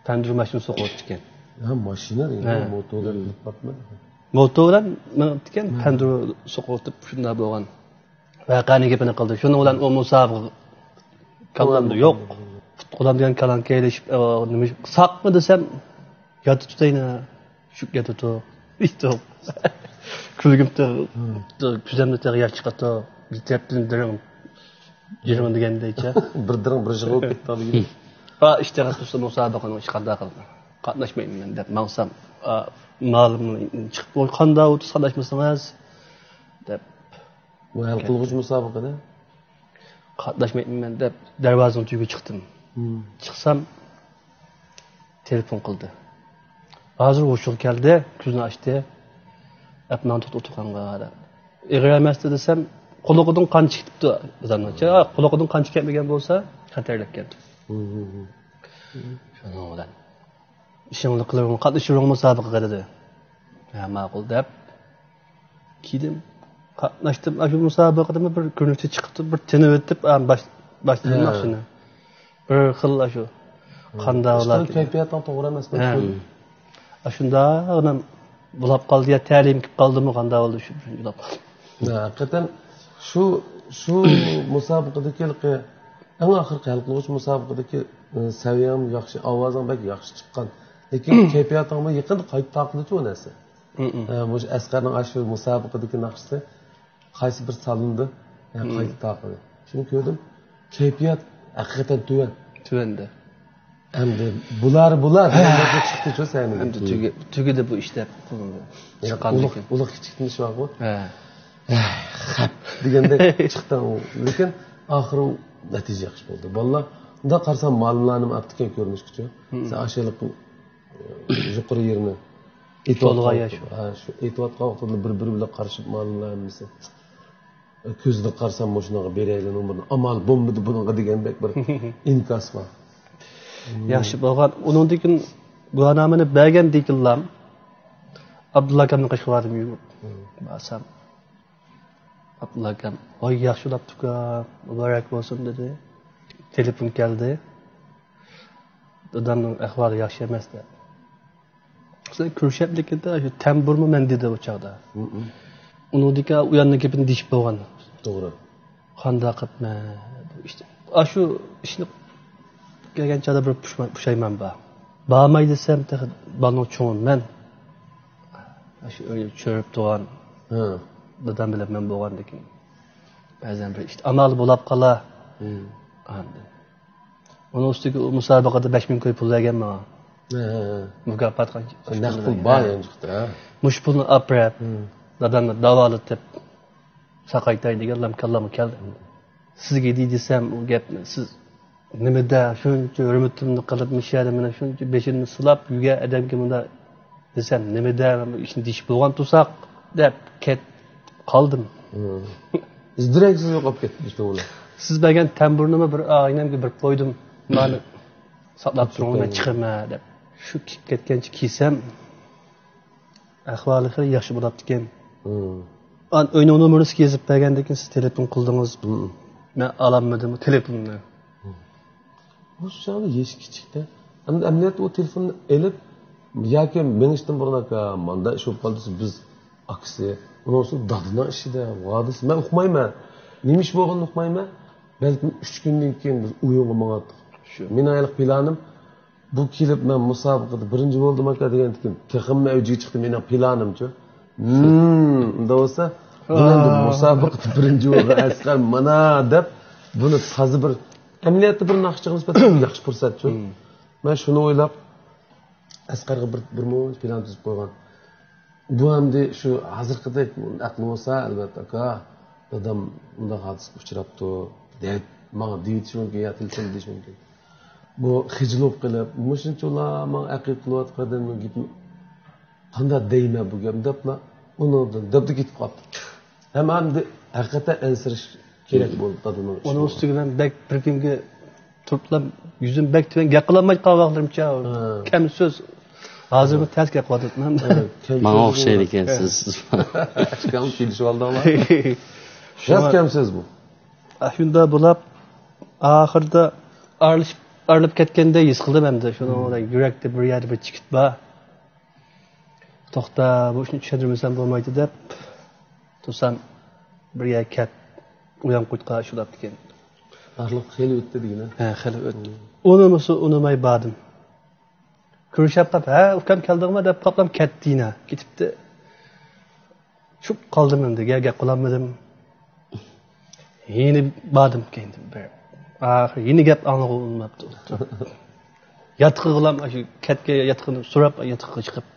تەندۈر ماشىنا سوقۇۋېتىپتىكەن. ھە، ماشىنا دېگەن، ھە. موتور دەپ قىلىپ باقمىدى. موتور بىلەن مېڭىپتىكەن، تەندۈر سوقۇۋېتىپ شۇنداق بولغان. ۋەقەنىڭ گېپىنى قىلدى. شۇنىڭ بىلەن ئۇ مۇسابىقە كاللامدا يوق. پۇت قولام دېگەن كالام كەيلىشىپ، ئە، نېمە، ساقمۇ دېسەم، ياتىتىدۇ يەنە. شۇ ياتىتىدۇ. ئىشتۇ. كۈلگۈم تېخى، كۆزۈمدە تېخى ياش چىقاتتۇ. بىر تەرەپتىن دىرىڭ، جىرىڭ دېگەندەيچە. بىر دىرىڭ، بىر جىغ بولۇپ كەتتى. ئا، ئىشتىغا تۇرسا مۇسابىقىنىڭ ئىشى قانداق قىلدى؟ قاتناشمايمەن دەپ ماڭسام، ئا، مالىم چىقىپ قوي، قانداق ئوتۇز قاتناشمىسىڭىز دەپ. بۇ ھەل قىلغۇچ مۇسابىقىدە؟ قاتناشمايمەن دەپ دەرۋازىنىڭ تۈۋىگە چىقتىم. چىقسام، تېلېفون قىلدى. ھازىر ھوشىغا كەلدى، كۆزىنى ئاچتى. ئەپ ماڭا توختاپ ئولتۇرغانغا قارا. ئېغىر ئەمەستى دېسەم، قۇلىقىدىن قان چىقىپتۇ ئادەمنىڭ. قۇلىقىدىن قان چىقمىگەن بولسا، خەتەرلىككەن. شۇنىڭ بىلەن. ئىشىڭلار قىلىۋېرىڭ، قاتنىشىۋېرىڭ مۇسابىقىگە دېدى. ھە، ماقۇل دەپ كىردىم. قاتناشتىم. ئاشۇ مۇسابىقىدىمۇ بىر كۆرۈنۈشتە چىقىپتۇ، بىر تىنىۋېتىپ، ئا، باش-، باشلىدىم ناخشىنى. بىر خىل ئاشۇ قانداق بولار. كەيپىياتىڭ توغرا ئەمەس. ھە. ئاشۇنداق ئانام بۇلاپ قالدى يا، تەلىيىم كېلىپ قالدىمۇ، قانداق بولدى شۇ، شۇنداق قالدى. ھە، ھەقىقەتەن شۇ، شۇ مۇسابىقىدىكى ھېلىقى ئەڭ ئاخىرقى ھەل قىلغۇچ مۇسابىقىدىكى، ئى، سەۋىيەڭ ياخشى، ئاۋازىڭ بەك ياخشى چىققان. لېكىن كەيپىياتىڭمۇ يېقىندا قايتا تارقىلىدۇ ئۇ نەرسە. ئە، مۇشۇ ئەسقەرنىڭ ئاشۇ مۇسابىقىدىكى ناخشىسى قايسى بىر سالىندى، يا قايتا تارقىلدى. شۇنى كۆردۈم، كەيپىيات ھەقىقەتەن تۆۋەن. تۆۋەندە. ئەمدى بۇلار، بۇلار دېگەندەك چىقتىچۇ سەھنىگە. ئەمدى تۈگە-، تۈگىدى بۇ ئىش دەپ. يا، چىققاندىن ئۇلۇغ، كېيىن. ئۇلۇغ كىچىكلىنىش بارغۇ. ھە. خەپ دېگەندەك چىقتى ئۇ. لېكىن ئاخىرى ئۇ نەتىجە ياخشى بولدى. بالىلار، مۇنداق قارىسام، مالىملارنىمۇ ئاپتىكەن كۆرۈنۈشكىچۇ. سەن ئاشۇ يۇقىرى يېرىنى ئېتىۋاتقان، ھە، شۇ ئېتىۋاتقان ۋاقتىدا بىر-بىرى بىلەن قارىشىپ، مالىملار ھەممىسى. كۆزىدىن قارىسام، مۇشۇنىڭغا بېرەيلى نومۇرنى، ئامال بولمىدى بۇنىڭغا دېگەندەك بىر ئىنكاس بار. ياخشى بولغان. ئۇنىڭدىن كېيىن گۇۋاھنامىنى بەرگەندىن كېيىنلا ئابدۇللا ئاكامنىڭ قېشىغا باردىم يۈگۈرۈپ. بارسام، ئابدۇللا ئاكام، ۋاي، ياخشى بولاپتۇكەن، مۇبارەك بولسۇن دېدى. تېلېفون كەلدى. دادامنىڭ ئەھۋالى ياخشى ئەمەس دەپ. بىزلەر كۆرۈشەتمىكىندە، شۇ تەمبۇرمۇ مەن دېدى ئۇ چاغدا. ئۇنىڭدىن كېيىن ئۇ ياننىڭ گېپىنى دېيىشىپ بولغان. توغرا. قانداق قىلىپ مەن، ئىشتە، ئاشۇ ئىشنى كەلگەن چاغدا بىر پۇشما-، پۇشايمان بار. بارماي دېسەم، تېخى بالىنىڭ چوڭى مەن. شۇ ئۆيدە چۆرۈپ تۇرغان دادام بىلەن مەن بولغاندىكىن. بەزەن بىر ئىشتا ئامال بولاپ قالا. ئاندىن ئۇنىڭ ئۈستىگە ئۇ مۇسابىقىدە بەش مىڭ كوي پۇل بەرگەن ماڭا. ھە، ھە، ھە. مۇكاپات قانچە؟ نەق پۇل بار يانچۇقتا. مۇشۇ پۇلنى ئاپىرىپ، دادامنى داۋالىتىپ ساقايتاي دېگەن كاللامغا كەلدى. سىزگە دېسەم ئۇ گەپنى، سىز نېمىدە شۇنچە ھۆرمىتىمنى قىلىپ، مۇشۇ يەردە مېنىڭ شۇنچە بېشىمنى سىلاپ يۈرگەن ئادەمگە مۇنداق دېسەم، نېمىدە بۇ ئىشنى دېيىشىپ بولغان تۇرساق دەپ كەت قالدىم. دېرەكسىز يوقاپ كەتتى شۇ بىلەن. سىز بەرگەن تەمبۇرنىمۇ بىر ئاغىنەمگە بېرىپ قويدۇم. مانا ساقلاپ تۇرۇڭ، مەن چىقىمەن دەپ. شۇ كىيىپ كەتكەنچە كىيسەم، ئەھۋالى خېلى ياخشى بولاپتىكەن. ئان ئۆينىڭ نومۇرىسىغا يېزىپ بەرگەندىن كېيىن سىز تېلېفون قىلدىڭىز. مەن ئالالمىدىم تېلېفوننى. بۇ چاغدا يېشى كىچىكتە. ئەمدى ئەمەلىيەتتە ئۇ تېلېفوننى ئېلىپ، ياكى مېڭىشتىن بۇرۇن، ئاكا، ماندا ئىش بولۇپ قالدى، بىز ئاكىسى، ئۇنىڭ ئۈستىگە دادىنىڭ ئىشىدە، ۋادىسى، مەن ئۇقمايمەن. نېمە ئىش بولغىنىنى ئۇقمايمەن. بەلكىم ئۈچ كۈندىن كېيىن بىز ئويۇنغا ماڭاتتۇق. شۇ. مېنىڭ ھېلىقى پىلانىم، بۇ كېلىپ مەن مۇسابىقىدە بىرىنچى بولدۇم، ئاكا، دېگەندىكىن تېخىمۇ ئەۋجىگە چىقتى مېنىڭ پىلانىمچۇ. ھىم، ئۇنداق بولسا، بۇ ئەمدى مۇسابىقىدە بىرىنچى بولدى ئەسقەر، مانا دەپ، بۇنى تازا بىر، ئەمەلىيەتتە بىر ناخشىچىغا نىسبەتەن ياخشى پۇرسەتچۇ. مەن شۇنى ئويلاپ، ئەسقەرگە بىر، بىر مۇنچە پىلان تۈزۈپ قويغان. بۇ ئەمدى شۇ ھازىرقىدەك ئەقلى بولسا، ئەلۋەتتە، ئاكا، دادام مۇنداق ھادىسىگە ئۇچراپتۇ، دەپ ماڭا دېيىشى مۇمكىن يا تېلېفوندا دېيىشى مۇمكىن. بۇ خىجىل بولۇپ قېلىپ، مۇشۇنچىلا ماڭا ئەقىل قىلىۋاتقان ئادەمنىڭ گېپىنى قانداق دەيمەن بۇ گەپنى دەپلا، ئۇنىڭدىن دەپلا كېتىپ قاپتۇ. ھەم ئەمدى ھەقىقەتەن ئەنسىرەش كېرەك بولدى دادىنىڭ ئۇنىڭ ئۈستىگە مەن بەك بىر كۈنگە تۇرۇپلا يۈزۈم بەك تۆۋەن گەپ قىلالماي قالغان ۋاقىتلىرىمچە. ھە. كەمسۆز. ھازىرمۇ تەس گەپ قىلىۋاتىمەن. ھە، كەمسۆز ماڭا ئوخشايدىكەنسىز. ئىككىڭلار كېلىشىۋالدىڭلار. راست كەمسۆز بۇ. ئە، شۇنداق بولۇپ، ئاخىرىدا ئارىلىشىپ، ئايرىلىپ كەتكەندەك ھېس قىلدىم ئەمدى. شۇنىڭ بىلەن يۈرەكتە بىر يەردە بىر چېكىت بار. توختا، بۇ ئىشنى چۈشەندۈرمىسەم بولمايدۇ دەپ تۇرسام، بىر يەرگە كەپ، ئۇيان قۇيتقا شۇلاپتىكەن. ئارىلىق خېلى ئۆتتى دېگىنە. ھە، خېلى ئۆتتى. ئۇنىمىسا ئۇنىماي باردىم. كۆرۈشۈپ قاپ، ھە، ئۇكام كەلدىڭمۇ دەپ قاپلام كەتتى يەنە. كېتىپتى. چۈشۈپ قالدىم ئەمدى، گە-، گەپ قىلالمىدىم. يەنە باردىم كەينىدىن بېرىپ. ئاخىرى يەنە گەپ ئاڭلىغىلى بولماپتۇ. ياتىقىغىلام، ئاشۇ كەتكەن ياتىقىنى سوراپ، ياتىقىغا چىقىپ.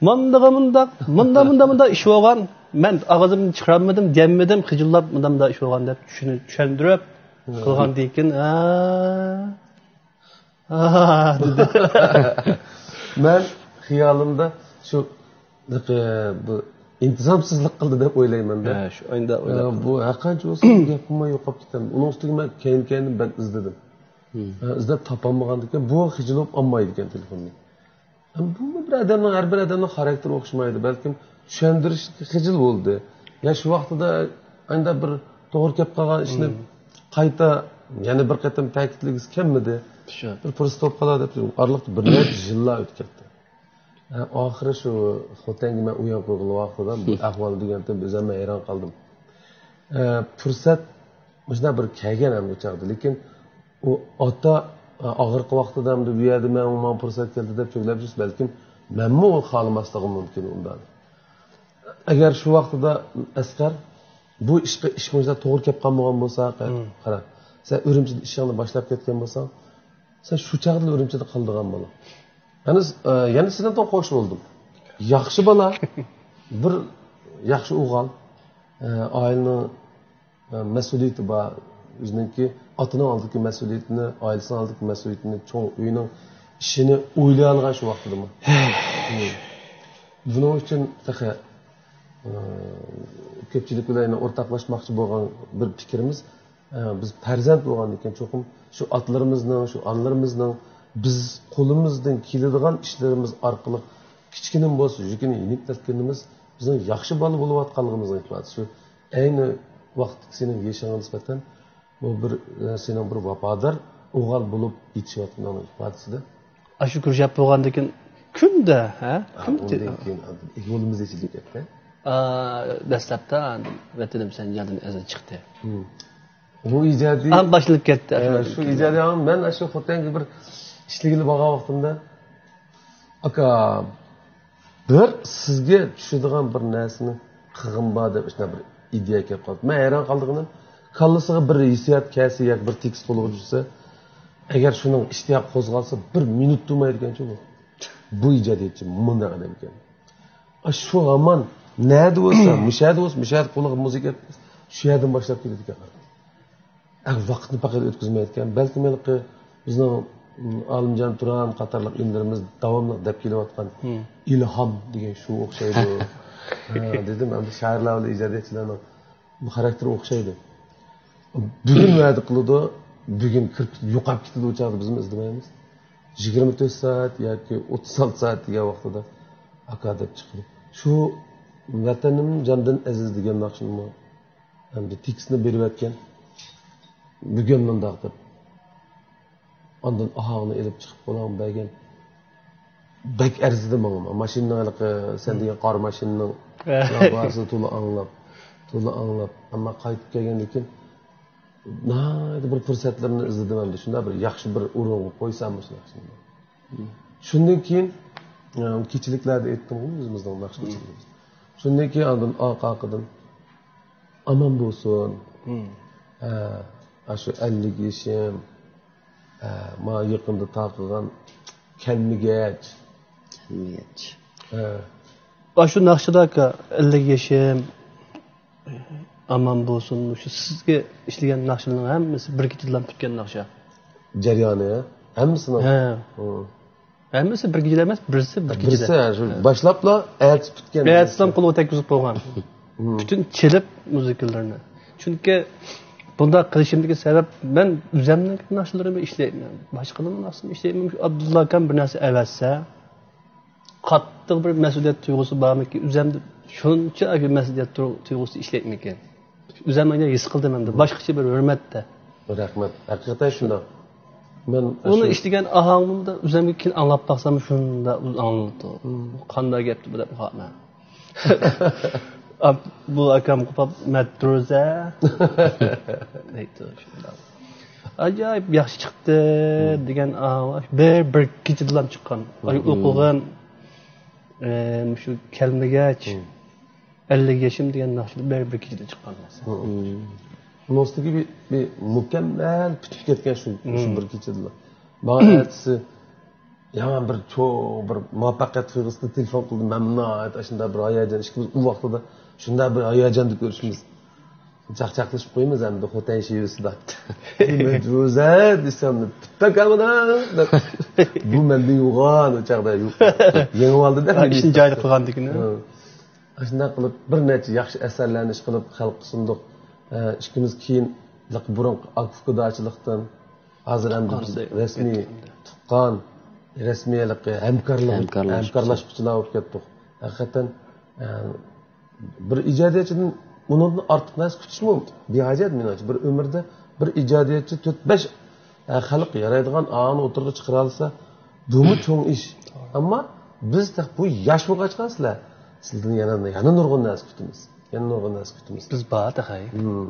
ماندىغا مۇنداق، مۇندا، مۇندا، مۇندا ئىش بولغان. مەن ئاغزىمدىن چىقىرالمىدىم، دېيەلمىدىم، خىجىللاپ، مۇندا، مۇندا ئىش بولغان دەپ چۈشىنى-، چۈشەندۈرۈپ، قىلغاندىن كېيىن، ھە. ھا، دېدى. مەن خىيالىمدا شۇ، بۇ ئىنتىزامسىزلىق قىلدى دەپ ئويلايمەن-دە. ھە، شۇ ئايدا ئويلاپ ئە، بۇ ھەرقانچە بولسا گەپ قىلماي يوقاپ كېتەمدۇ. ئۇنىڭ ئۈستىگە مەن كەينى-كەينىدىن بەك ئىزدىدىم. ھە، ئىزدەپ تاپالمىغاندىكىن، بۇ خىجىل بولۇپ ئالمايدىكەن تېلېفوننى. ھەم بۇمۇ بىر ئادەمنىڭ، ھەر بىر ئادەمنىڭ خاراكتېرى ئوخشىمايدۇ. بەلكىم چۈشەندۈرۈشكە خىجىل بولدى. يا شۇ ۋاقتىدا ئانداق بىر توغرا كەپ قالغان ئىشنى قايتا يەنە بىر قېتىم تەكىتلىگۈسى كەلمىدى. شۇ. بىر پۇرسەت بولۇپ قالار دەپ، ئارىلىقتا بىر نەچچە يىللار ئۆتۈپ كەتتى. ھە، ئاخىرى شۇ خوتەنگە مەن ئۇيان قويغىلى ۋاقتىدا بۇ ئەھۋالنى دېگەنتىم، ئۆزۈم ھەيران قالدىم. ئە، پۇرسەت مۇشۇنداق بىر كەلگەن ھەم ئۇ چاغدا. لېكىن ئۇ ئاتا، ئە، ئاغرىقى ۋاقتىدا ھەمدە بۇ يەردە مەن ماڭا پۇرسەت كەلدى دەپ چۆگلەپ يۈرسە، بەلكىم مەنمۇ ئۇنى خالىماسلىقىم مۇمكىن ئۇنداق. ئەگەر شۇ ۋاقتىدا ئەسقەر بۇ ئىشقا، ئىش مۇشۇنداق توغرا كەپ قالمىغان بولسا، قارا، سەن ئۈرۈمچىدە ئىشىڭنى باشلاپ كەتكەن بولساڭ، سەن شۇ چاغدىلا ئۈرۈمچىدە قالىدىغان بالا. يەنە، ئە، يەنە سېنىڭدىن خوش بولدۇم. ياخشى بالا، بىر ياخشى ئوغۇل، ئە، ئائىلىنىڭ، ئە، مەسئۇلىيىتى بار. ئۆزىنىڭكى ئاتىنىڭ ئالدىدىكى مەسئۇلىيىتىنى، ئائىلىسىنىڭ ئالدىدىكى مەسئۇلىيىتىنى، چوڭ ئۆينىڭ ئىشىنى ئويلايالىغان شۇ ۋاقتىدىمۇ. بۇنىڭ ئۈچۈن تېخى، ئە، كۆپچىلىك بىلەن ئورتاقلاشماقچى بولغان بىر پىكرىمىز، ئە، بىز پەرزەنت بولغاندىكىن، چوقۇم شۇ ئاتىلىرىمىزنىڭ، شۇ ئانىلىرىمىزنىڭ بىز قولىمىزدىن كېلىدىغان ئىشلىرىمىز ئارقىلىق كىچىككىنىمۇ بولسا يۈكىنى يېنىكلەتكىنىمىز بىزنىڭ ياخشى بالا بولۇۋاتقانلىقىمىزنىڭ ئىپادىسى. شۇ ئەينى ۋاقىتتىكى سېنىڭ يېشىڭغا نىسبەتەن بۇ بىر، ئە، سېنىڭ بىر ۋاپادار ئوغۇل بولۇپ يېتىشىۋاتقىنىڭنىڭ ئىپادىسىدە. ئاشۇ كۆرۈشۈپ بولغاندىن كېيىن كۈندە، ھە؟ ھە، كۈندە. ئۇندىن كېيىن ئاندىن يولىمىز ئېچىلىپ كەتتى. ئا، دەسلەپتە ئاندىن ۋەتىنىم سەن يادىم ئەزىز چىقتى. بۇ ئىجادىي، ئا، باشلىنىپ كەتتى، ئە، شۇ ئىجادىي ئاڭ. مەن شۇ خوتەنگە بىر ئىشلىگىلى بارغان ۋاقتىمدا، ئاكا، بىر سىزگە چۈشىدىغان بىر نەرسىنى قىلغىن بار دەپ، شۇنداق بىر ئىدىيە كەپ قالدى. مەن ھەيران قالىدىغىنىم، كاللىسىغا بىر ھېسسىيات كەلسە ياكى بىر تېكىست قولىغا چۈشسە، ئەگەر شۇنىڭ ئىشتىياقى قوزغالسا، بىر مىنۇت تۇرمايدىكەنچۇ بۇ. بۇ ئىجادىيەتچى مۇنداق ئادەم ئىكەن. ئا، شۇ ھامان نەدە بولسا، مۇشۇ يەردە بولسا، مۇشۇ يەردە قۇلىقىغا مۇزىكا يەتمىسە، شۇ يەردىن باشلاپ كېتىدىكەن. ئە، ۋاقىتنى پەقەت ئۆتكۈزمەيدىكەن. بەلكىم ھېلىقى بىزنىڭ، م، ئالىمجان تۇران قاتارلىق ئىنىلىرىمىز داۋاملىق دەپ كېلىۋاتقان، مم، ئىلھام دېگەن شۇ ئوخشايدۇ. ھە، دېدىم، ئەمدى شائىرلار بىلەن ئىجادىيەتچىلەرنىڭ بۇ خاراكتېرى ئوخشايدۇ. بۈگۈن ۋەدە قىلىدۇ، بۈگۈن كىرىپ يوقاپ كېتىدۇ، ئۇ چاغدا بىزمۇ ئىزدىمەيمىز. يىگىرمە تۆت سائەت ياكى ئوتتۇز ئالتە سائەت دېگەن ۋاقتىدا ئاكا دەپ چىقىدۇ. شۇ ۋەتىنىم جاندىن ئەزىز دېگەن ناخشىنىمۇ ئەمدى تېكىستنى بېرىۋەتكەن. بۈگۈن مۇنداق دەپ. ئاندىن ئاھاڭنى ئېلىپ چىقىپ بۇلارغا بەرگەن. بەك ئەرزىدى ماڭا. ماشىنىنىڭ ھېلىقى سەن دېگەن قارا ماشىنىنىڭ ھە، لامپاسىنى تولا ئاڭلاپ، تولا ئاڭلاپ. ئەمما قايتىپ كەلگەندىن كېيىن ناھايىتى بىر پۇرسەتلىرىنى ئىزدىدىم ئەمدى. شۇنداق بىر ياخشى بىر ئورۇنغا قويسام مۇشۇ ناخشىنى. شۇندىن كېيىن، ئە، كېچىلىكلەردە ئېيتتىمغۇ ئۆزىمىزنىڭ ناخشا كېچىلىرىمىز. شۇندىن كېيىن ئاندىن ئارقا-ئارقىدىن ئامان بولسۇن. مم. ھە، ئاشۇ ئەللىك يېشىم. ھە، ماڭا يېقىندا تارقىغان كەلمىگەچ. كەلمىگەچ. ھە. ئاشۇ ناخشىدا ئاكا، ئەللىك يېشىم، ئامان بولسۇن. مۇشۇ سىزگە ئىشلىگەن ناخشىلارنىڭ ھەممىسى بىر كېچىدىلا پۈتكەن ناخشا. جەريانى، ھە؟ ھەممىسىنىڭ؟ ھە. ھە. ھەممىسى بىر كېچىدە ئەمەس، بىرسى بىر كېچىدە. بىرسى، ھە، شۇ ھە، باشلاپلا ئەتىسى پۈتكەن. ئەتىسىلام قولغا تەگكۈزۈپ قويغان. ھىم. پۈتۈن چېلىپ مۇزىكىلىرىنى. چۈنكى بۇنداق قىلىشىمدىكى سەۋەب، مەن ئۆزەمنىڭ ناخشىلىرىمنى ئىشلەيمەن. باشقىلارنىڭ ناخشىسىنى ئىشلەيمەن. شۇ ئابدۇللا ئاكام بىر نەرسە ئەۋەتسە، قاتتىق بىر مەسئۇلىيەت تۇيغۇسى بارمىكىن؟ ئۆزەمدە شۇنچە مەسئۇلىيەت تۇيغۇسى ئىشلەيمىكىن؟ ئۆزەم ھېس قىلدىم ئەمدى. باشقىچە بىر ھۆرمەتتە. رەھمەت. ھەقىقەتەن شۇنداق. مەن ئۇنى ئاشۇ ئىشلىگەن ئاھاڭىمدا ئۆزەمگە كېيىن ئاڭلاپ باقسام شۇنداق ئاڭلىنىدۇ. مم. قانداق گەپتۇ بۇ دەپ قالىمەن. ئا، بۇ ئاكام قوپاپ مەترۇزە دەيدۇ شۇنداق. ئاجايىپ ياخشى چىقتى دېگەن ئاۋاز بىر، بىر كېچىدىلا چىققان. ئاي، ئوقۇغان، ئە، مۇشۇ كەلمىگەچ، ئەللىك يېشىم دېگەن ناخشىدا بىر، بىر كېچىدە چىققان نەرسە. ئۇنىڭ ئۈستىگە بىر، بىر مۇكەممەل پۈتۈپ كەتكەن شۇ، شۇ بىر كېچىدىلا. ماڭا ئەتىسى يامان بىر چوڭ بىر مۇۋەپپەقىيەت تۇيغۇسىدا تېلېفون قىلدى. مەن ناھايىتى ئاشۇنداق بىر ھاياجان، ئىككىمىز ئۇ ۋاقتىدا شۇنداق بىر ھاياجاندا كۆرۈشىمىز. چاقچاقلىشىپ قويىمىز ئەمدى خوتەن شېۋىسىدا. مەترۇزە دېسەم، پىتتاك ئامىنا دەپ. بۇ مەندىن يوغان ئۇ چاغدا. يېڭىۋالدى دە. ئىشنى جايىدا قىلغاندىكىن. ئاشۇنداق قىلىپ بىر نەچچە ياخشى ئەسەرلەرنى ئىشقىلىپ خەلققە سۇندۇق. ئە، ئىككىمىز كېيىن بۇرۇنقى ئاكا-ئۇكىدارچىلىقتىن ھازىر ئەمدى بىز رەسمىي تۇغقان، رەسمىي ھېلىقى ھەمكارلىق، ھەمكارلاشقۇچى. ھەمكارلاشقۇچىلار بولۇپ كەتتۇق. ھەقىقەتەن، ئە، بىر ئىجادىيەتچىدىن ئۇنىڭدىن ئارتۇق نەرسە كۈتۈشمۇ بىھاجەت مېنىڭچە. بىر ئۆمۈردە بىر ئىجادىيەتچى تۆت، بەش، ئە، خەلق يارايدىغان ئاڭنى ئوتتۇرىغا چىقىرالىسا، بۇمۇ چوڭ ئىش. ئەمما بىز تېخى بۇ ياش بولغاچقا سىلەر، سىلەردىن يەنە، يەنە نۇرغۇن نەرسە كۈتىمىز. يەنە نۇرغۇن نەرسە كۈتىمىز. بىز بار تېخى. مم.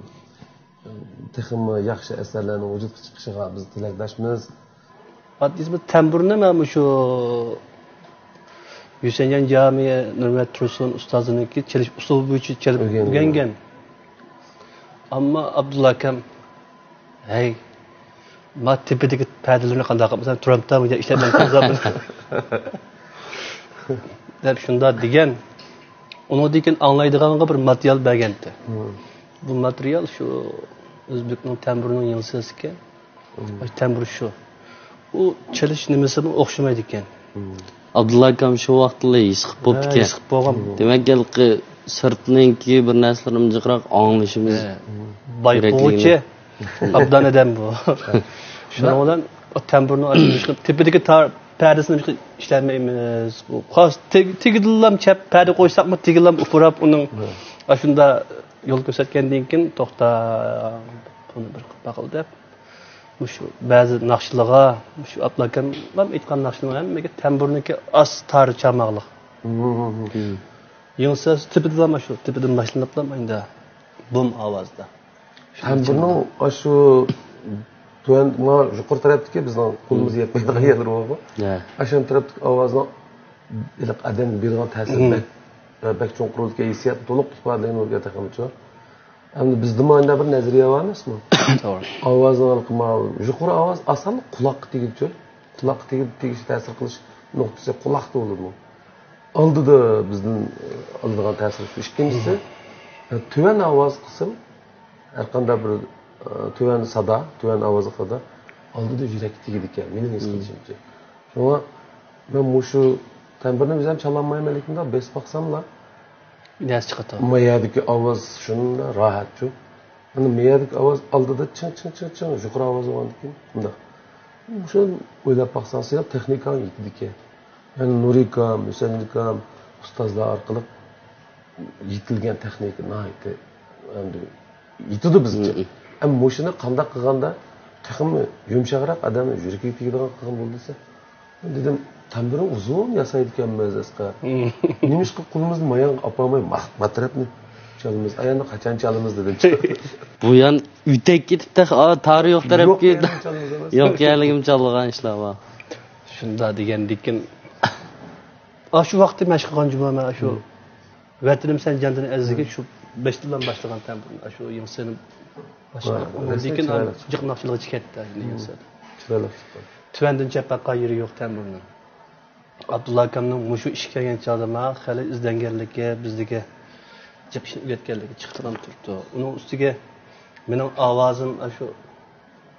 تېخىمۇ ياخشى ئەسەرلەرنىڭ ۋۇجۇدقا چىقىشىغا بىز تىلەكداشمىز. ئاددىيسى بىر تەمبۇرنى مەن مۇشۇ ھۈسەيىنجان جامى نۇرمەت تۇرسۇن ئۇستازنىڭكى چېلىش ئۇسۇلى بويىچە چېلىپ ئۆگەنگەن. ئەمما ئابدۇللا ئاكام، ھەي، ما تېپىدىكى پەدىلىرىنى قانداق قىلىمەن، تۇرامتىمەن دېگەن ئىشلەپ مەن قىلسام دەپ شۇنداق دېگەن. ئۇنىڭدىن كېيىن ئاڭلايدىغانغا بىر ماتېرىيال بەرگەنتى. بۇ ماتېرىيال شۇ ئۆزبېكنىڭ تەمبۇرىنىڭ يىڭسىسى ئىكەن. تەمبۇر شۇ. ئۇ چېلىش نېمىسىمۇ ئوخشىمايدىكەن. ئابدۇللا ئاكام شۇ ۋاقىتلا ھېس قىلىپ بوپتىكەن. ھېس قىلىپ بولغان. دېمەك، ھېلىقى سىرتنىڭكى بىر نەرسىلىرىمۇ جىقراق ئاڭلىشىمىز كېرەكلىكىنى. بايقىغۇچى ئابدان ئادەم بۇ. شۇنىڭ بىلەن ئۇ تەمبۇرنىڭ ئاچىلىشىنى تېپىدىكى تار پەدىسىنى ئىشلەتمەيمىز. بۇ خاس تېگ-، تېگىدىنلا چەپ پەدە قويساقمۇ تېگىدىنلا ئۇپراپ ئۇنىڭ ئاشۇنداق يول كۆرسەتكەندىن كېيىن توختا بۇنى بىر قىلىپ باقىلى دەپ. مۇشۇ بەزى ناخشىلىغا، مۇشۇ ئابدۇللا ئاكاملام ئېيتقان ناخشىنىڭ ھەممىگە تەمبۇرنىڭكى ئاز تار چالماقلىق. يىڭسىسى تېپىدىلا مانا شۇ، تېپىدىن باشلىنىپلا ئەمدى بۇم ئاۋازدا. ھەم بۇنىڭ ئاشۇ تۆۋەن، مانا يۇقىرى تەرەپتىكى بىزنىڭ قولىمىز يەتمەيدىغان يەرلىرى بارغۇ. ھە. ئاشۇ تەرەپتىكى ئاۋازنىڭ ھېلىقى ئادەمگە بېرىدىغان تەسىرى بەك، بەك چوڭقۇر بولىدىكەن، ھېسسىياتنى تولۇق ئىپادىلەيدىكەن تېخىمۇ. ئەمدى بىزدىمۇ ئانداق بىر نەزەرىيە بار ئەمەسمۇ؟ توغرا. ئاۋازنىڭ ھېلىقى مانا يۇقىرى ئاۋاز ئاسانلا قۇلاققا تېگىدىچۇ. قۇلاققا تېگىپ، تېگىش، تەسىر قىلىش نۇقتىسى قۇلاقتا بولىدۇ. ئالدىدا بىزدىن ئالىدىغان تەسىر شۇ. ئىككىنچىسى، تۆۋەن ئاۋاز قىسىم، ھەر قانداق بىر، ئە، تۆۋەن سادا، تۆۋەن ئاۋازلىق سادا ئالدىدا يۈرەككە تېگىدىكەن، مېنىڭ ھېس قىلىشىمچە. شۇڭا مەن مۇشۇ تەمبۇرنى ئۆزۈم چالالمايمەن، لېكىن بېسىپ باقساملا، نەرسە چىقىدۇ. ما يەردىكى ئاۋاز شۇنداق راھەتچۇ. ئەنە ما يەردىكى ئاۋاز ئالدىدا چىڭ، چىڭ، چىڭ، چىڭ، يۇقىرى ئاۋاز بولغاندىكىن مۇنداق. شۇ ئويلاپ باقساڭ، سېنىڭ تېخنىكاڭ يېتىدىكەن. يەنى نۇرى ئاكام، ھۈسەيىن ئاكام، ئۇستازلار ئارقىلىق يېتىلگەن تېخنىكا ناھايىتى ئەمدى يېتىدۇ بىزگىچە. مم. ئەمما مۇشۇنى قانداق قىلغاندا تېخىمۇ يۇمشاقراق ئادەمنىڭ يۈرىكىگە تېگىدىغان قىلغان بولدى دېسە، دېدىم، تەمبۇرنى ئۇزۇن ياسايدىكەنمىز ئەسقەر. مم. نېمىشقا قولىمىزنى مايانغا ئاپارماي ما، ما تەرەپنى چالىمىز، ئاياندا قاچان چالىمىز دېدىم. بۇ يان ئۆتەك كېتىپ تېخى، ئا، تارى يوق تەرەپكە. يوق يەرنى چالىمىز ئەمەس. يوق يەرلىكىم چالغان ئىشلار بار. شۇنداق دېگەندىكىن، ئاشۇ ۋاقىتتا مەشىق قىلغان جۇمۇ مەن ئاشۇ. مم. ۋەتىنىم سەن جاندىن ئەزىزلىكى شۇ بەشتىن باشلىغان تەمبۇرنى، ئاشۇ يېڭىسىنى باشلىغان. ھە، ئۇنىڭدىن كېيىن جىق ناخشىلىققا كەتتى، ئاشۇ يېڭىسى. چىرايلىق چىققان. تۆۋەندىن چەپ باققان يېرى يوق تەمبۇرنىڭ. ئابدۇللا ئاكامنىڭ مۇشۇ ئىشقا كەلگەن چاغدا ماڭا خېلى ئىزدەنگەنلىكى، بىزدىكى جىق ئىشنى ئۆگەتكەنلىكى چىقىپ تۇرۇپتۇ. ئۇنىڭ ئۈستىگە مېنىڭ ئاۋازىم ئاشۇ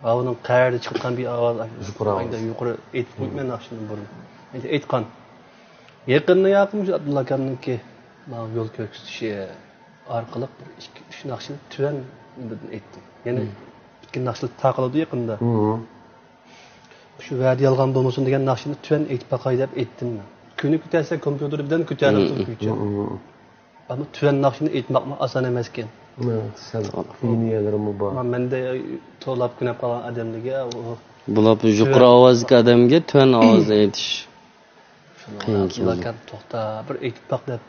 ھاۋىنىڭ قەيەردە چىققان بىر ئاۋاز، يۇقىرى ئاۋاز. يۇقىرى ئېيتىپ قويۇپمەن ناخشىنى بۇرۇن. ئېيت-، ئېيتقان. يېقىندا ياقى مۇشۇ ئابدۇللا ئاكامنىڭكى ماڭا يول كۆرسىتىشى ئارقىلىق بىر ئىككى، ئۈچ ناخشىنى تۆۋەن نېمىدىن ئېيتتىم. يەنى ئىككى ناخشىلار تارقىلىدۇ يېقىندا. شۇ ۋەدە يالغان بولمىسۇن دېگەن ناخشىنى تۆۋەن ئېيتىپ باقاي دەپ ئېيتتىم مەن. كۈنى كۆتەرسە كومپيۇتېر بىلەن كۆتەرلىپ تۇرىدۇ كۈيچە. ئەمما تۆۋەن ناخشىنى ئېيتماقمۇ ئاسان ئەمەسكەن. سەل قىيىن يەرلىرىمۇ بار. مەندە توۋلاپ كۆنۈپ قالغان ئادەملەرگە ئۇ بۇلار يۇقىرى ئاۋازدىكى ئادەمگە تۆۋەن ئاۋازدا ئېيتىش قىيىن كېلىدۇ. ئابدۇللا ئاكام، توختا، بىر ئېيتىپ باق دەپ.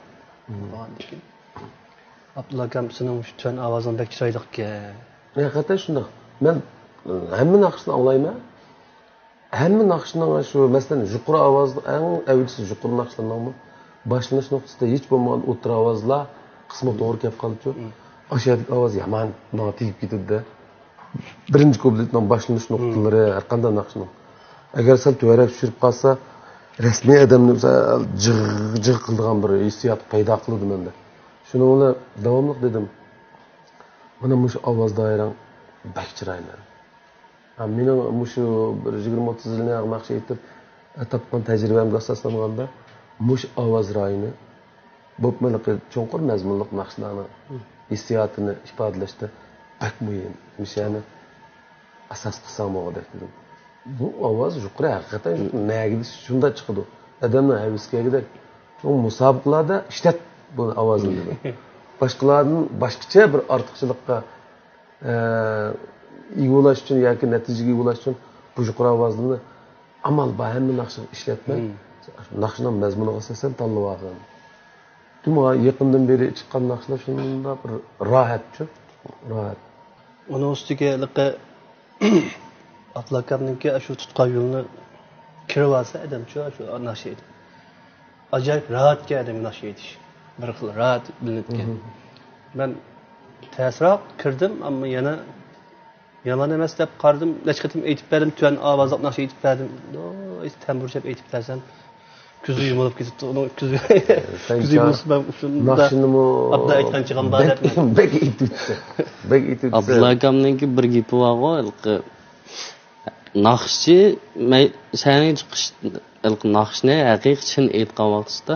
ئابدۇللا ئاكام، سېنىڭ شۇ تۆۋەن ئاۋازىڭ بەك چىرايلىقكەن. ھەقىقەتەن شۇنداق. مەن ھەممە ناخشىنى ئاڭلايمەن. ھەممە ناخشىنىڭ شۇ، مەسىلەن، يۇقىرى ئاۋازلىق، ئەڭ ئەۋجىسى يۇقىرى ناخشىلارنىڭمۇ باشلىنىش نۇقتىسىدا ھېچ بولمىغاندا ئوتتۇرا ئاۋازلار قىسمى توغرا كەپ قالىدۇ. ئاشۇ يەردىكى ئاۋاز يامان ماڭا تېگىپ كېتىدۇ-دە. بىرىنچى كۇپلېتنىڭ باشلىنىش نۇقتىلىرى، ھەر قانداق ناخشىنىڭ. ئەگەر سەل تۆۋەنرەك چۈشۈرۈپ قالسا، رەسمىي ئادەمنى سەل جىغ، جىغ قىلىدىغان بىر ھېسسىيات پەيدا قىلىدۇ مەندە. شۇنىڭ بىلەن داۋاملىق دېدىم، مانا مۇشۇ ئاۋاز دائىرەڭ بەك چىرايلىق. ھە، مېنىڭ مۇشۇ بىر يىگىرمە ئوتتۇز يىلنى ناخشا ئېيتىپ تاپقان تەجرىبەمگە ئاساسلانغاندا، مۇشۇ ئاۋاز رايىنى، بولۇپمۇ چوڭقۇر مەزمۇنلۇق ناخشىلارنىڭ ھېسسىياتىنى ئىپادىلەشتە بەك مۇھىم. مۇشۇنى ئاساس قىلساڭ بولغۇدەك دېدىم. بۇ ئاۋاز يۇقىرى، ھەقىقەتەن يۇقىرى. نەگە دېسە شۇنداق چىقىدۇ. ئادەمنىڭ ھەۋىسى كەلگۈدەك. شۇڭا مۇسابىقىلەردە ئىشلەت بۇ ئاۋازنى دېدىم. باشقىلاردىن باشقىچە بىر ئارتۇقچىلىققا ئە، ئىگە بولاش ئۈچۈن ياكى نەتىجىگە ئىگە بولاش ئۈچۈن بۇ يۇقىرى ئاۋازلىرىنى ئامال بار ھەممە ناخشىغا ئىشلەتمەي، ناخشىنىڭ مەزمۇنىغا ئاساسەن تاللىۋالغان. ماڭا يېقىندىن بېرى چىققان ناخشىلار شۇنداق بىر راھەتچۇ، راھەت. ئۇنىڭ ئۈستىگە ھېلىقى ئابدۇللا ئاكامنىڭكى شۇ تۇتقان يولىنى كىرىۋالسا ئادەمچۇ، شۇ ناخشا ئېيتىپ. ئاجايىپ راھەتكەن ئادەمگە ناخشا ئېيتىش. بىر خىل راھەت بىلىنىدىكەن. مەن تەسراق كىردىم، ئەمما يەنە يامان ئەمەس دەپ قارىدىم. نەچچە قېتىم ئېيتىپ بەردىم، تۆۋەن ئاۋازلىق ناخشا ئېيتىپ بەردىم. ۋاي، تەمبۇر چېلىپ ئېيتىپ بەرسەم، كۆزى يۇمۇلۇپ كېتىپتۇ. ئۇنىڭ كۆزى، كۆزى يۇمۇلسا مەن شۇنداق ناخشىنىمۇ ئابدا ئېيتقان چېغىم بار دەپ. بەك ئېيتىپسەن. بەك ئېيتىپسەن. ئابدۇللا ئاكامنىڭكى بىر گېپى بارغۇ، ھېلىقى ناخشىچى، مەي-، سەھنىگە چىقىش، ھېلىقى ناخشىنى ھەقىقىي چىن ئېيتقان ۋاقتىدا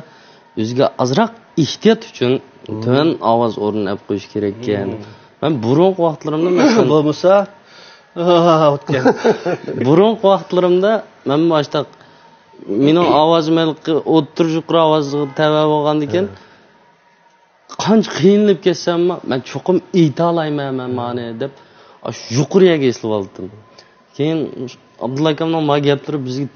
ئۆزىگە ئازراق ئېھتىيات ئۈچۈن تۆۋەن ئاۋاز ئورنىنى ئېلىپ قويۇش كېرەككەن. مەن بۇرۇنقى ۋاقىتلىرىمدا، مەسىلەن، بولمىسا، ئوتكەن. بۇرۇنقى ۋاقىتلىرىمدا مەنمۇ ئاشتاق، مېنىڭ ئاۋازىم ھېلىقى ئوتتۇرا يۇقىرى ئاۋازغا تەۋە بولغاندىكىن، قانچە قىينىلىپ كەتسەممۇ، مەن چوقۇم ئېيتالايمەن مەن مانى دەپ، ئاشۇ يۇقىرى يەرگە ئېسىلىۋالدىم. كېيىن ئابدۇللا ئاكامنىڭ ما گەپلىرى بىزگە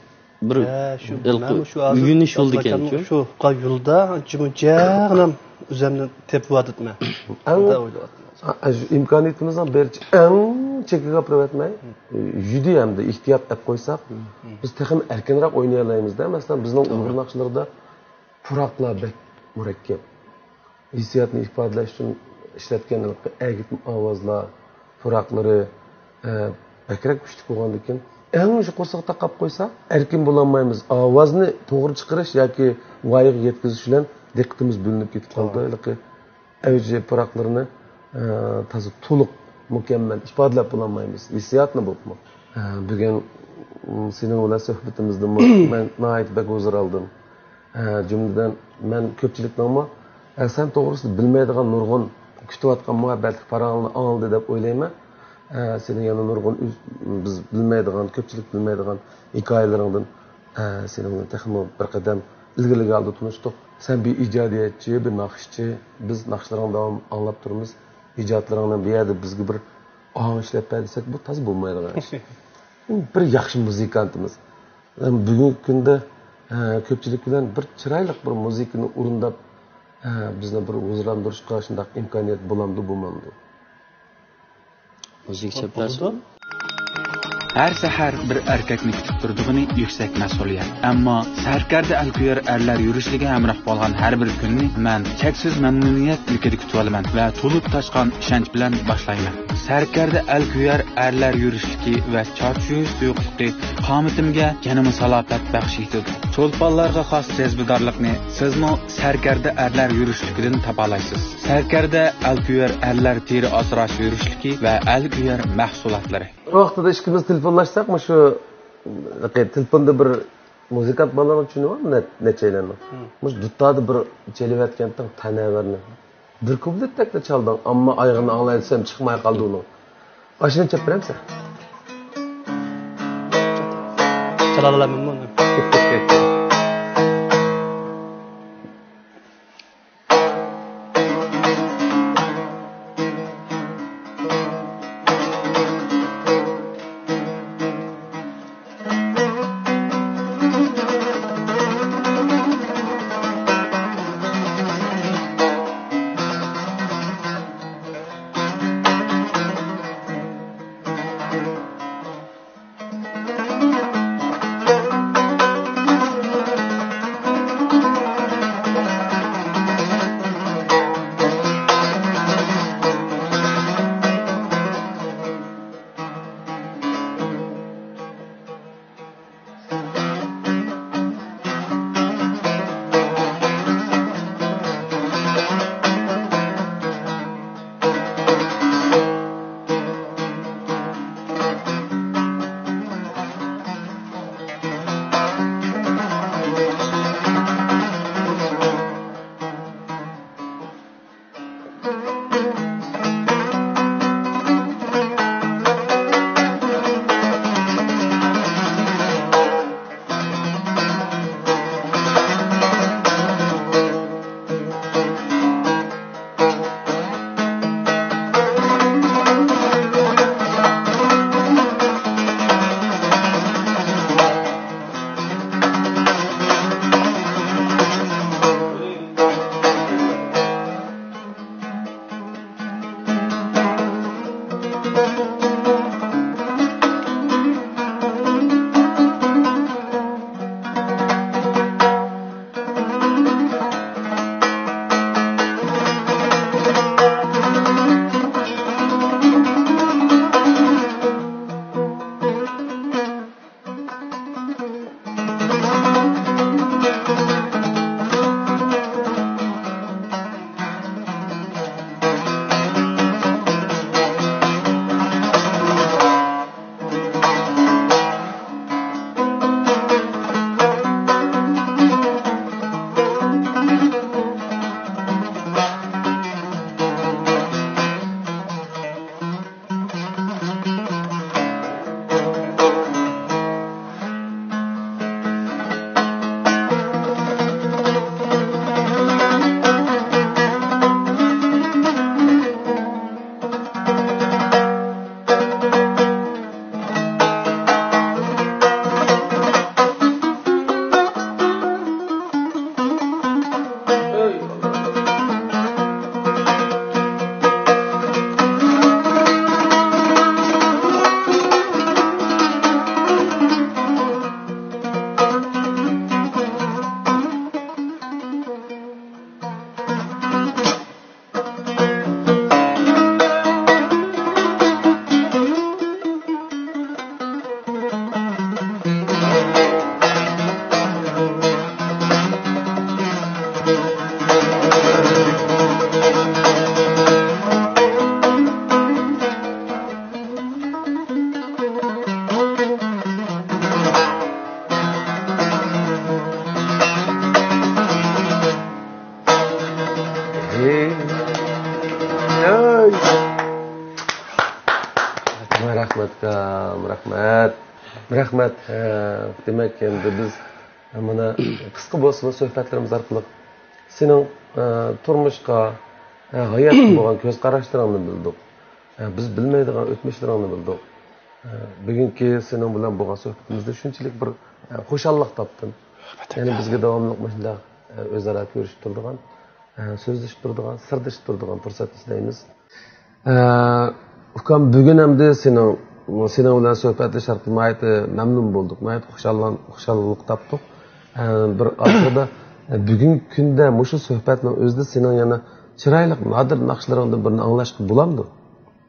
بىر ھە، شۇ، ھېلىقى مەنمۇ شۇ ھازىر ئۆگىنىش يولىدىكەنچۇ؟ شۇ قا يولدا جىمجانام ئۆزۈمنى تېپىۋاتىدىمەن. ئەڭ، شۇنداق ئويلاۋاتىمەن. ئا، ئا، شۇ ئىمكانىيىتىمىزنىڭ بېرىچە ئەڭ چېكىگە ئاپىرىۋەتمەي، يۈدى ھەمدە ئېھتىيات ئەپ قويساق، بىز تېخىمۇ ئەركىنراق ئوينىيالايمىز-دە. مەسىلەن، بىزنىڭ توغرا. ئۇيغۇر ناخشىلىرىدا پۇراقلار بەك مۇرەككەپ. ھېسسىياتنى ئىپادىلەش ئۈچۈن ئىشلەتكەن ئەگىتمە ئاۋازلار، پۇراقلىرى، ئە، بەكرەك كۈچلۈك بولغاندىكىن، ئەڭ يۇقىرىسىغا تاقاپ قويسا، ئەركىن بولالمايمىز. ئاۋازنى توغرا چىقىرىش ياكى ۋايىغا يەتكۈزۈش بىلەن دىققىتىمىز بۆلۈنۈپ كېتىپ قالىدۇ. توغرا. ھېلىقى ئەۋجى پۇراقلىرىنى، ئە، تازا تولۇق، مۇكەممەل ئىپادىلەپ بولالمايمىز. ھېسسىياتنى بولۇپمۇ. ئە، بۈگۈن، م، سېنىڭ بىلەن سۆھبىتىمىزدىمۇ مەن ناھايىتى بەك ھۇزۇر ئالدىم. ئە، جۈملىدىن مەن كۆپچىلىكنىڭمۇ، ئە، سەن توغرىسىدا بىلمەيدىغان نۇرغۇن كۈتۈۋاتقان مۇھەببەتلىك پاراڭلىرىنى ئاڭلىدى دەپ ئويلايمەن. ئە، سېنىڭ يەنە نۇرغۇن ئۆز-، بىز بىلمەيدىغان، كۆپچىلىك بىلمەيدىغان ھېكايىلىرىڭدىن، ئە، سېنىڭ بىلەن تېخىمۇ بىر قەدەم ئىلگىرىلىك ھالدا تونۇشتۇق. سەن بىر ئىجادىيەتچى، بىر ناخشىچى، بىز ناخشىلىرىڭنى داۋاملىق ئاڭلاپ تۇرىمىز. ئىجادلىرىڭنى بۇ يەردە بىزگە بىر ئاڭ ئىشلەپ بەر دېسەك، بۇ تازا بولمايدىغان ئىش. بىر ياخشى مۇزىكانتىمىز. بۈگۈنكى كۈندە، ئە، كۆپچىلىك بىلەن بىر چىرايلىق بىر مۇزىكىنى ئورۇنداپ، ئە، بىزنى بىر ھۇزۇرلاندۇرۇشقا شۇنداق ئىمكانىيەت بولامدۇ، بولمامدۇ؟ مۇزىكا چەپلەرسىز. ھەر سەھەر بىر ئەركەكنى كۈتۈپ تۇرىدىغىنى يۈكسەك مەسئۇلىيەت. ئەمما سەركەردە ئەلكۆيەر ئەرلەر يۈرۈشلۈكى ھەمراھ بولغان ھەر بىر كۈننى مەن چەكسىز مەمنۇنىيەت ئىلكىدە كۈتۈۋالىمەن ۋە تولۇپ تاشقان ئىشەنچ بىلەن باشلايمەن. سەركەردە ئەلكۆيەر ئەرلەر يۈرۈشلۈكى ۋە چارچىيىش تۇيۇقلۇقى قامىتىمگە يەنىمۇ سالاپەت بەخش ئېتىدۇ. چولپانلارغا خاس جەزبىدارلىقنى سىزمۇ سەركەردە ئەرلەر يۈرۈشلۈكىدىن تاپالايسىز. سەركەردە ئەلكۆيەر ئەرلەر تېرە ئاسراش يۈرۈشلۈكى ۋە ئەلكۆيەر مەھسۇلاتلىرى. بىر ۋاقتىدا ئىككىمىز تېلېفونلاشساق، مۇشۇ تېلېفوندا بىر مۇزىكانت بالىلارنىڭ چۈنى بار، نە-، نەچچەيلەننىڭ. مۇشۇ دۇتاردا بىر چېلىۋەتكەنتىڭ تەنەۋەرنى. بىر كۇپلېتتەكلا چالدىڭ، ئەمما ئايىغىنى ئاڭلاي دېسەم چىقماي قالدى ئۇنىڭ. ئاشۇنى چېلىپ بېرەمسەن؟ چالالامەنمۇ ئۇنى؟ رەھمەت، ئاكام، رەھمەت. رەھمەت. ھە، دېمەك، ئەمدى بىز مانا قىسقا بولسىمۇ سۆھبەتلىرىمىز ئارقىلىق سېنىڭ، ئە، تۇرمۇشقا، ئە، ھاياتقا بولغان كۆز قاراشلىرىڭنى بىلدۇق. ئە، بىز بىلمەيدىغان ئۆتمۈشلىرىڭنى بىلدۇق. ئە، بۈگۈنكى سېنىڭ بىلەن بولغان سۆھبىتىمىزدە شۇنچىلىك بىر، ئە، خۇشاللىق تاپتىم. يەنى بىزگە داۋاملىق مۇشۇنداق، ئە، ئۆزئارا كۆرۈشۈپ تۇرىدىغان، ئە، سۆزلىشىپ تۇرىدىغان، سىردىشىپ تۇرىدىغان پۇرسەت ئىزدەيمىز. ئە، ئۇكام، بۈگۈن ئەمدى سېنىڭ، سېنىڭ بىلەن سۆھبەتلىشىش ئارقىلىق ناھايىتى مەمنۇن بولدۇق، ناھايىتى خۇشاللان-، خۇشاللىق تاپتۇق. ئە، بىر ئاخىرىدا، ئە، بۈگۈنكى كۈندە مۇشۇ سۆھبەتنىڭ ئۆزىدە سېنىڭ يەنە چىرايلىق نادىر ناخشىلىرىڭدىن بىرنى ئاڭلاشقا بولامدۇ؟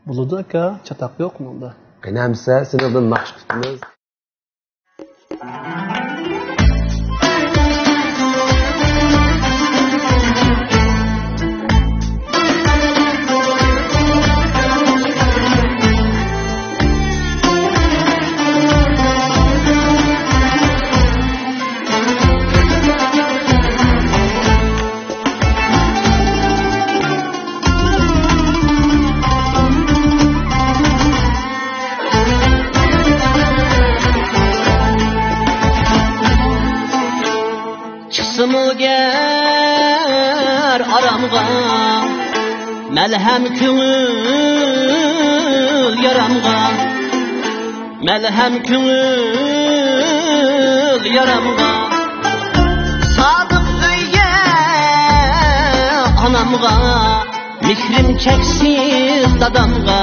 بولىدۇ، ئاكا، چاتاق يوق ئۇنىڭدا. قېنى ئەمىسە، سېنىڭدىن ناخشا كۈتىمىز. چىقسىمۇ گەر ئارامغا، مەلھەم كۆڭۈل يارامغا، مەلھەم كۆڭۈل يارامغا، سادىق ئۆيگە ئانامغا، مېھرىم چەكسىز دادامغا،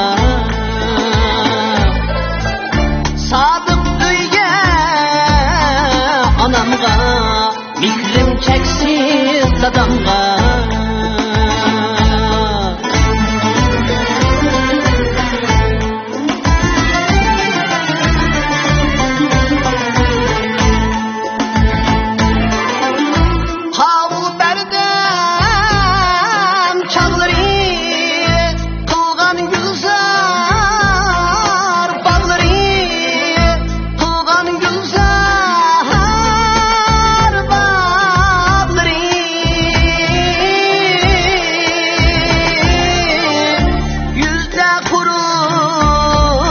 سادىق ئۆيگە ئانامغا، مېھرىم چەكسىز دادامغا. قاۋۇل بەردەم چاغلىرى، قىلغان گۈلزار باغلىرى، قىلغان گۈلزار باغلىرى. يۈزدە قۇرۇق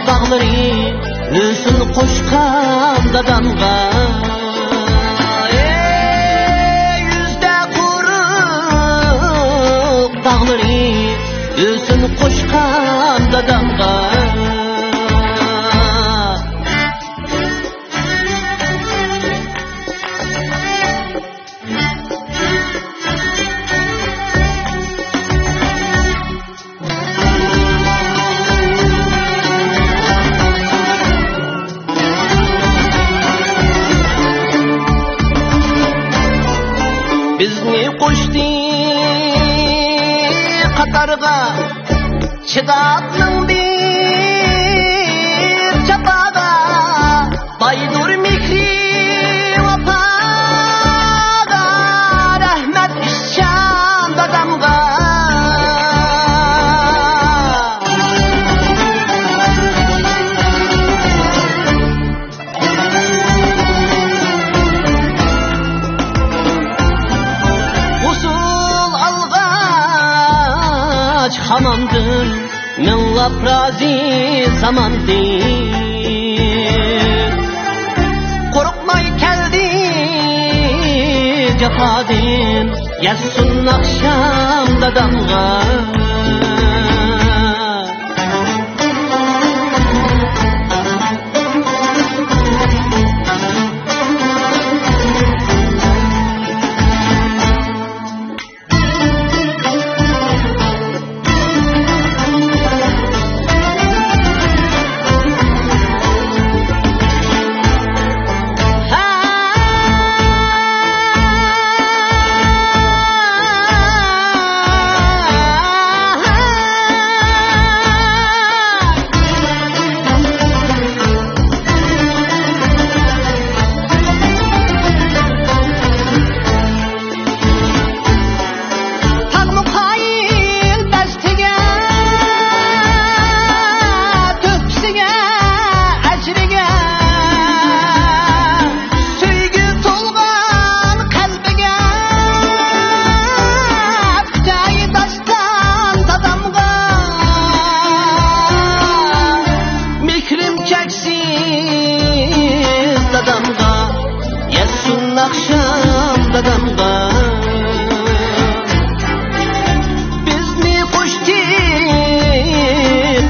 باغلىرى، ھۆسن قوشقان دادامغا. ئەي، يۈزدە قۇرۇق باغلىرى، ھۆسن قوشقان دادامغا. بىزنى قوشتى قاتارغا، چىداپ مىڭ بىر جاپاغا. بايدۇر مېھرى ۋاپاغا، رەھمەت ئىشچان دادامغا. ھوسۇل ئالغاچ خاماندىن، مىڭلاپ رازى زاماندىن. قورقماي كەلدى جاپادىن، يەتسۇن ئاخشام دادامغا.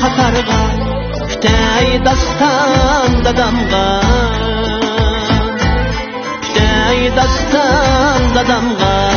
قاتارغا پۈتەي داستان دادامغا، پۈتەي داستان دادامغا.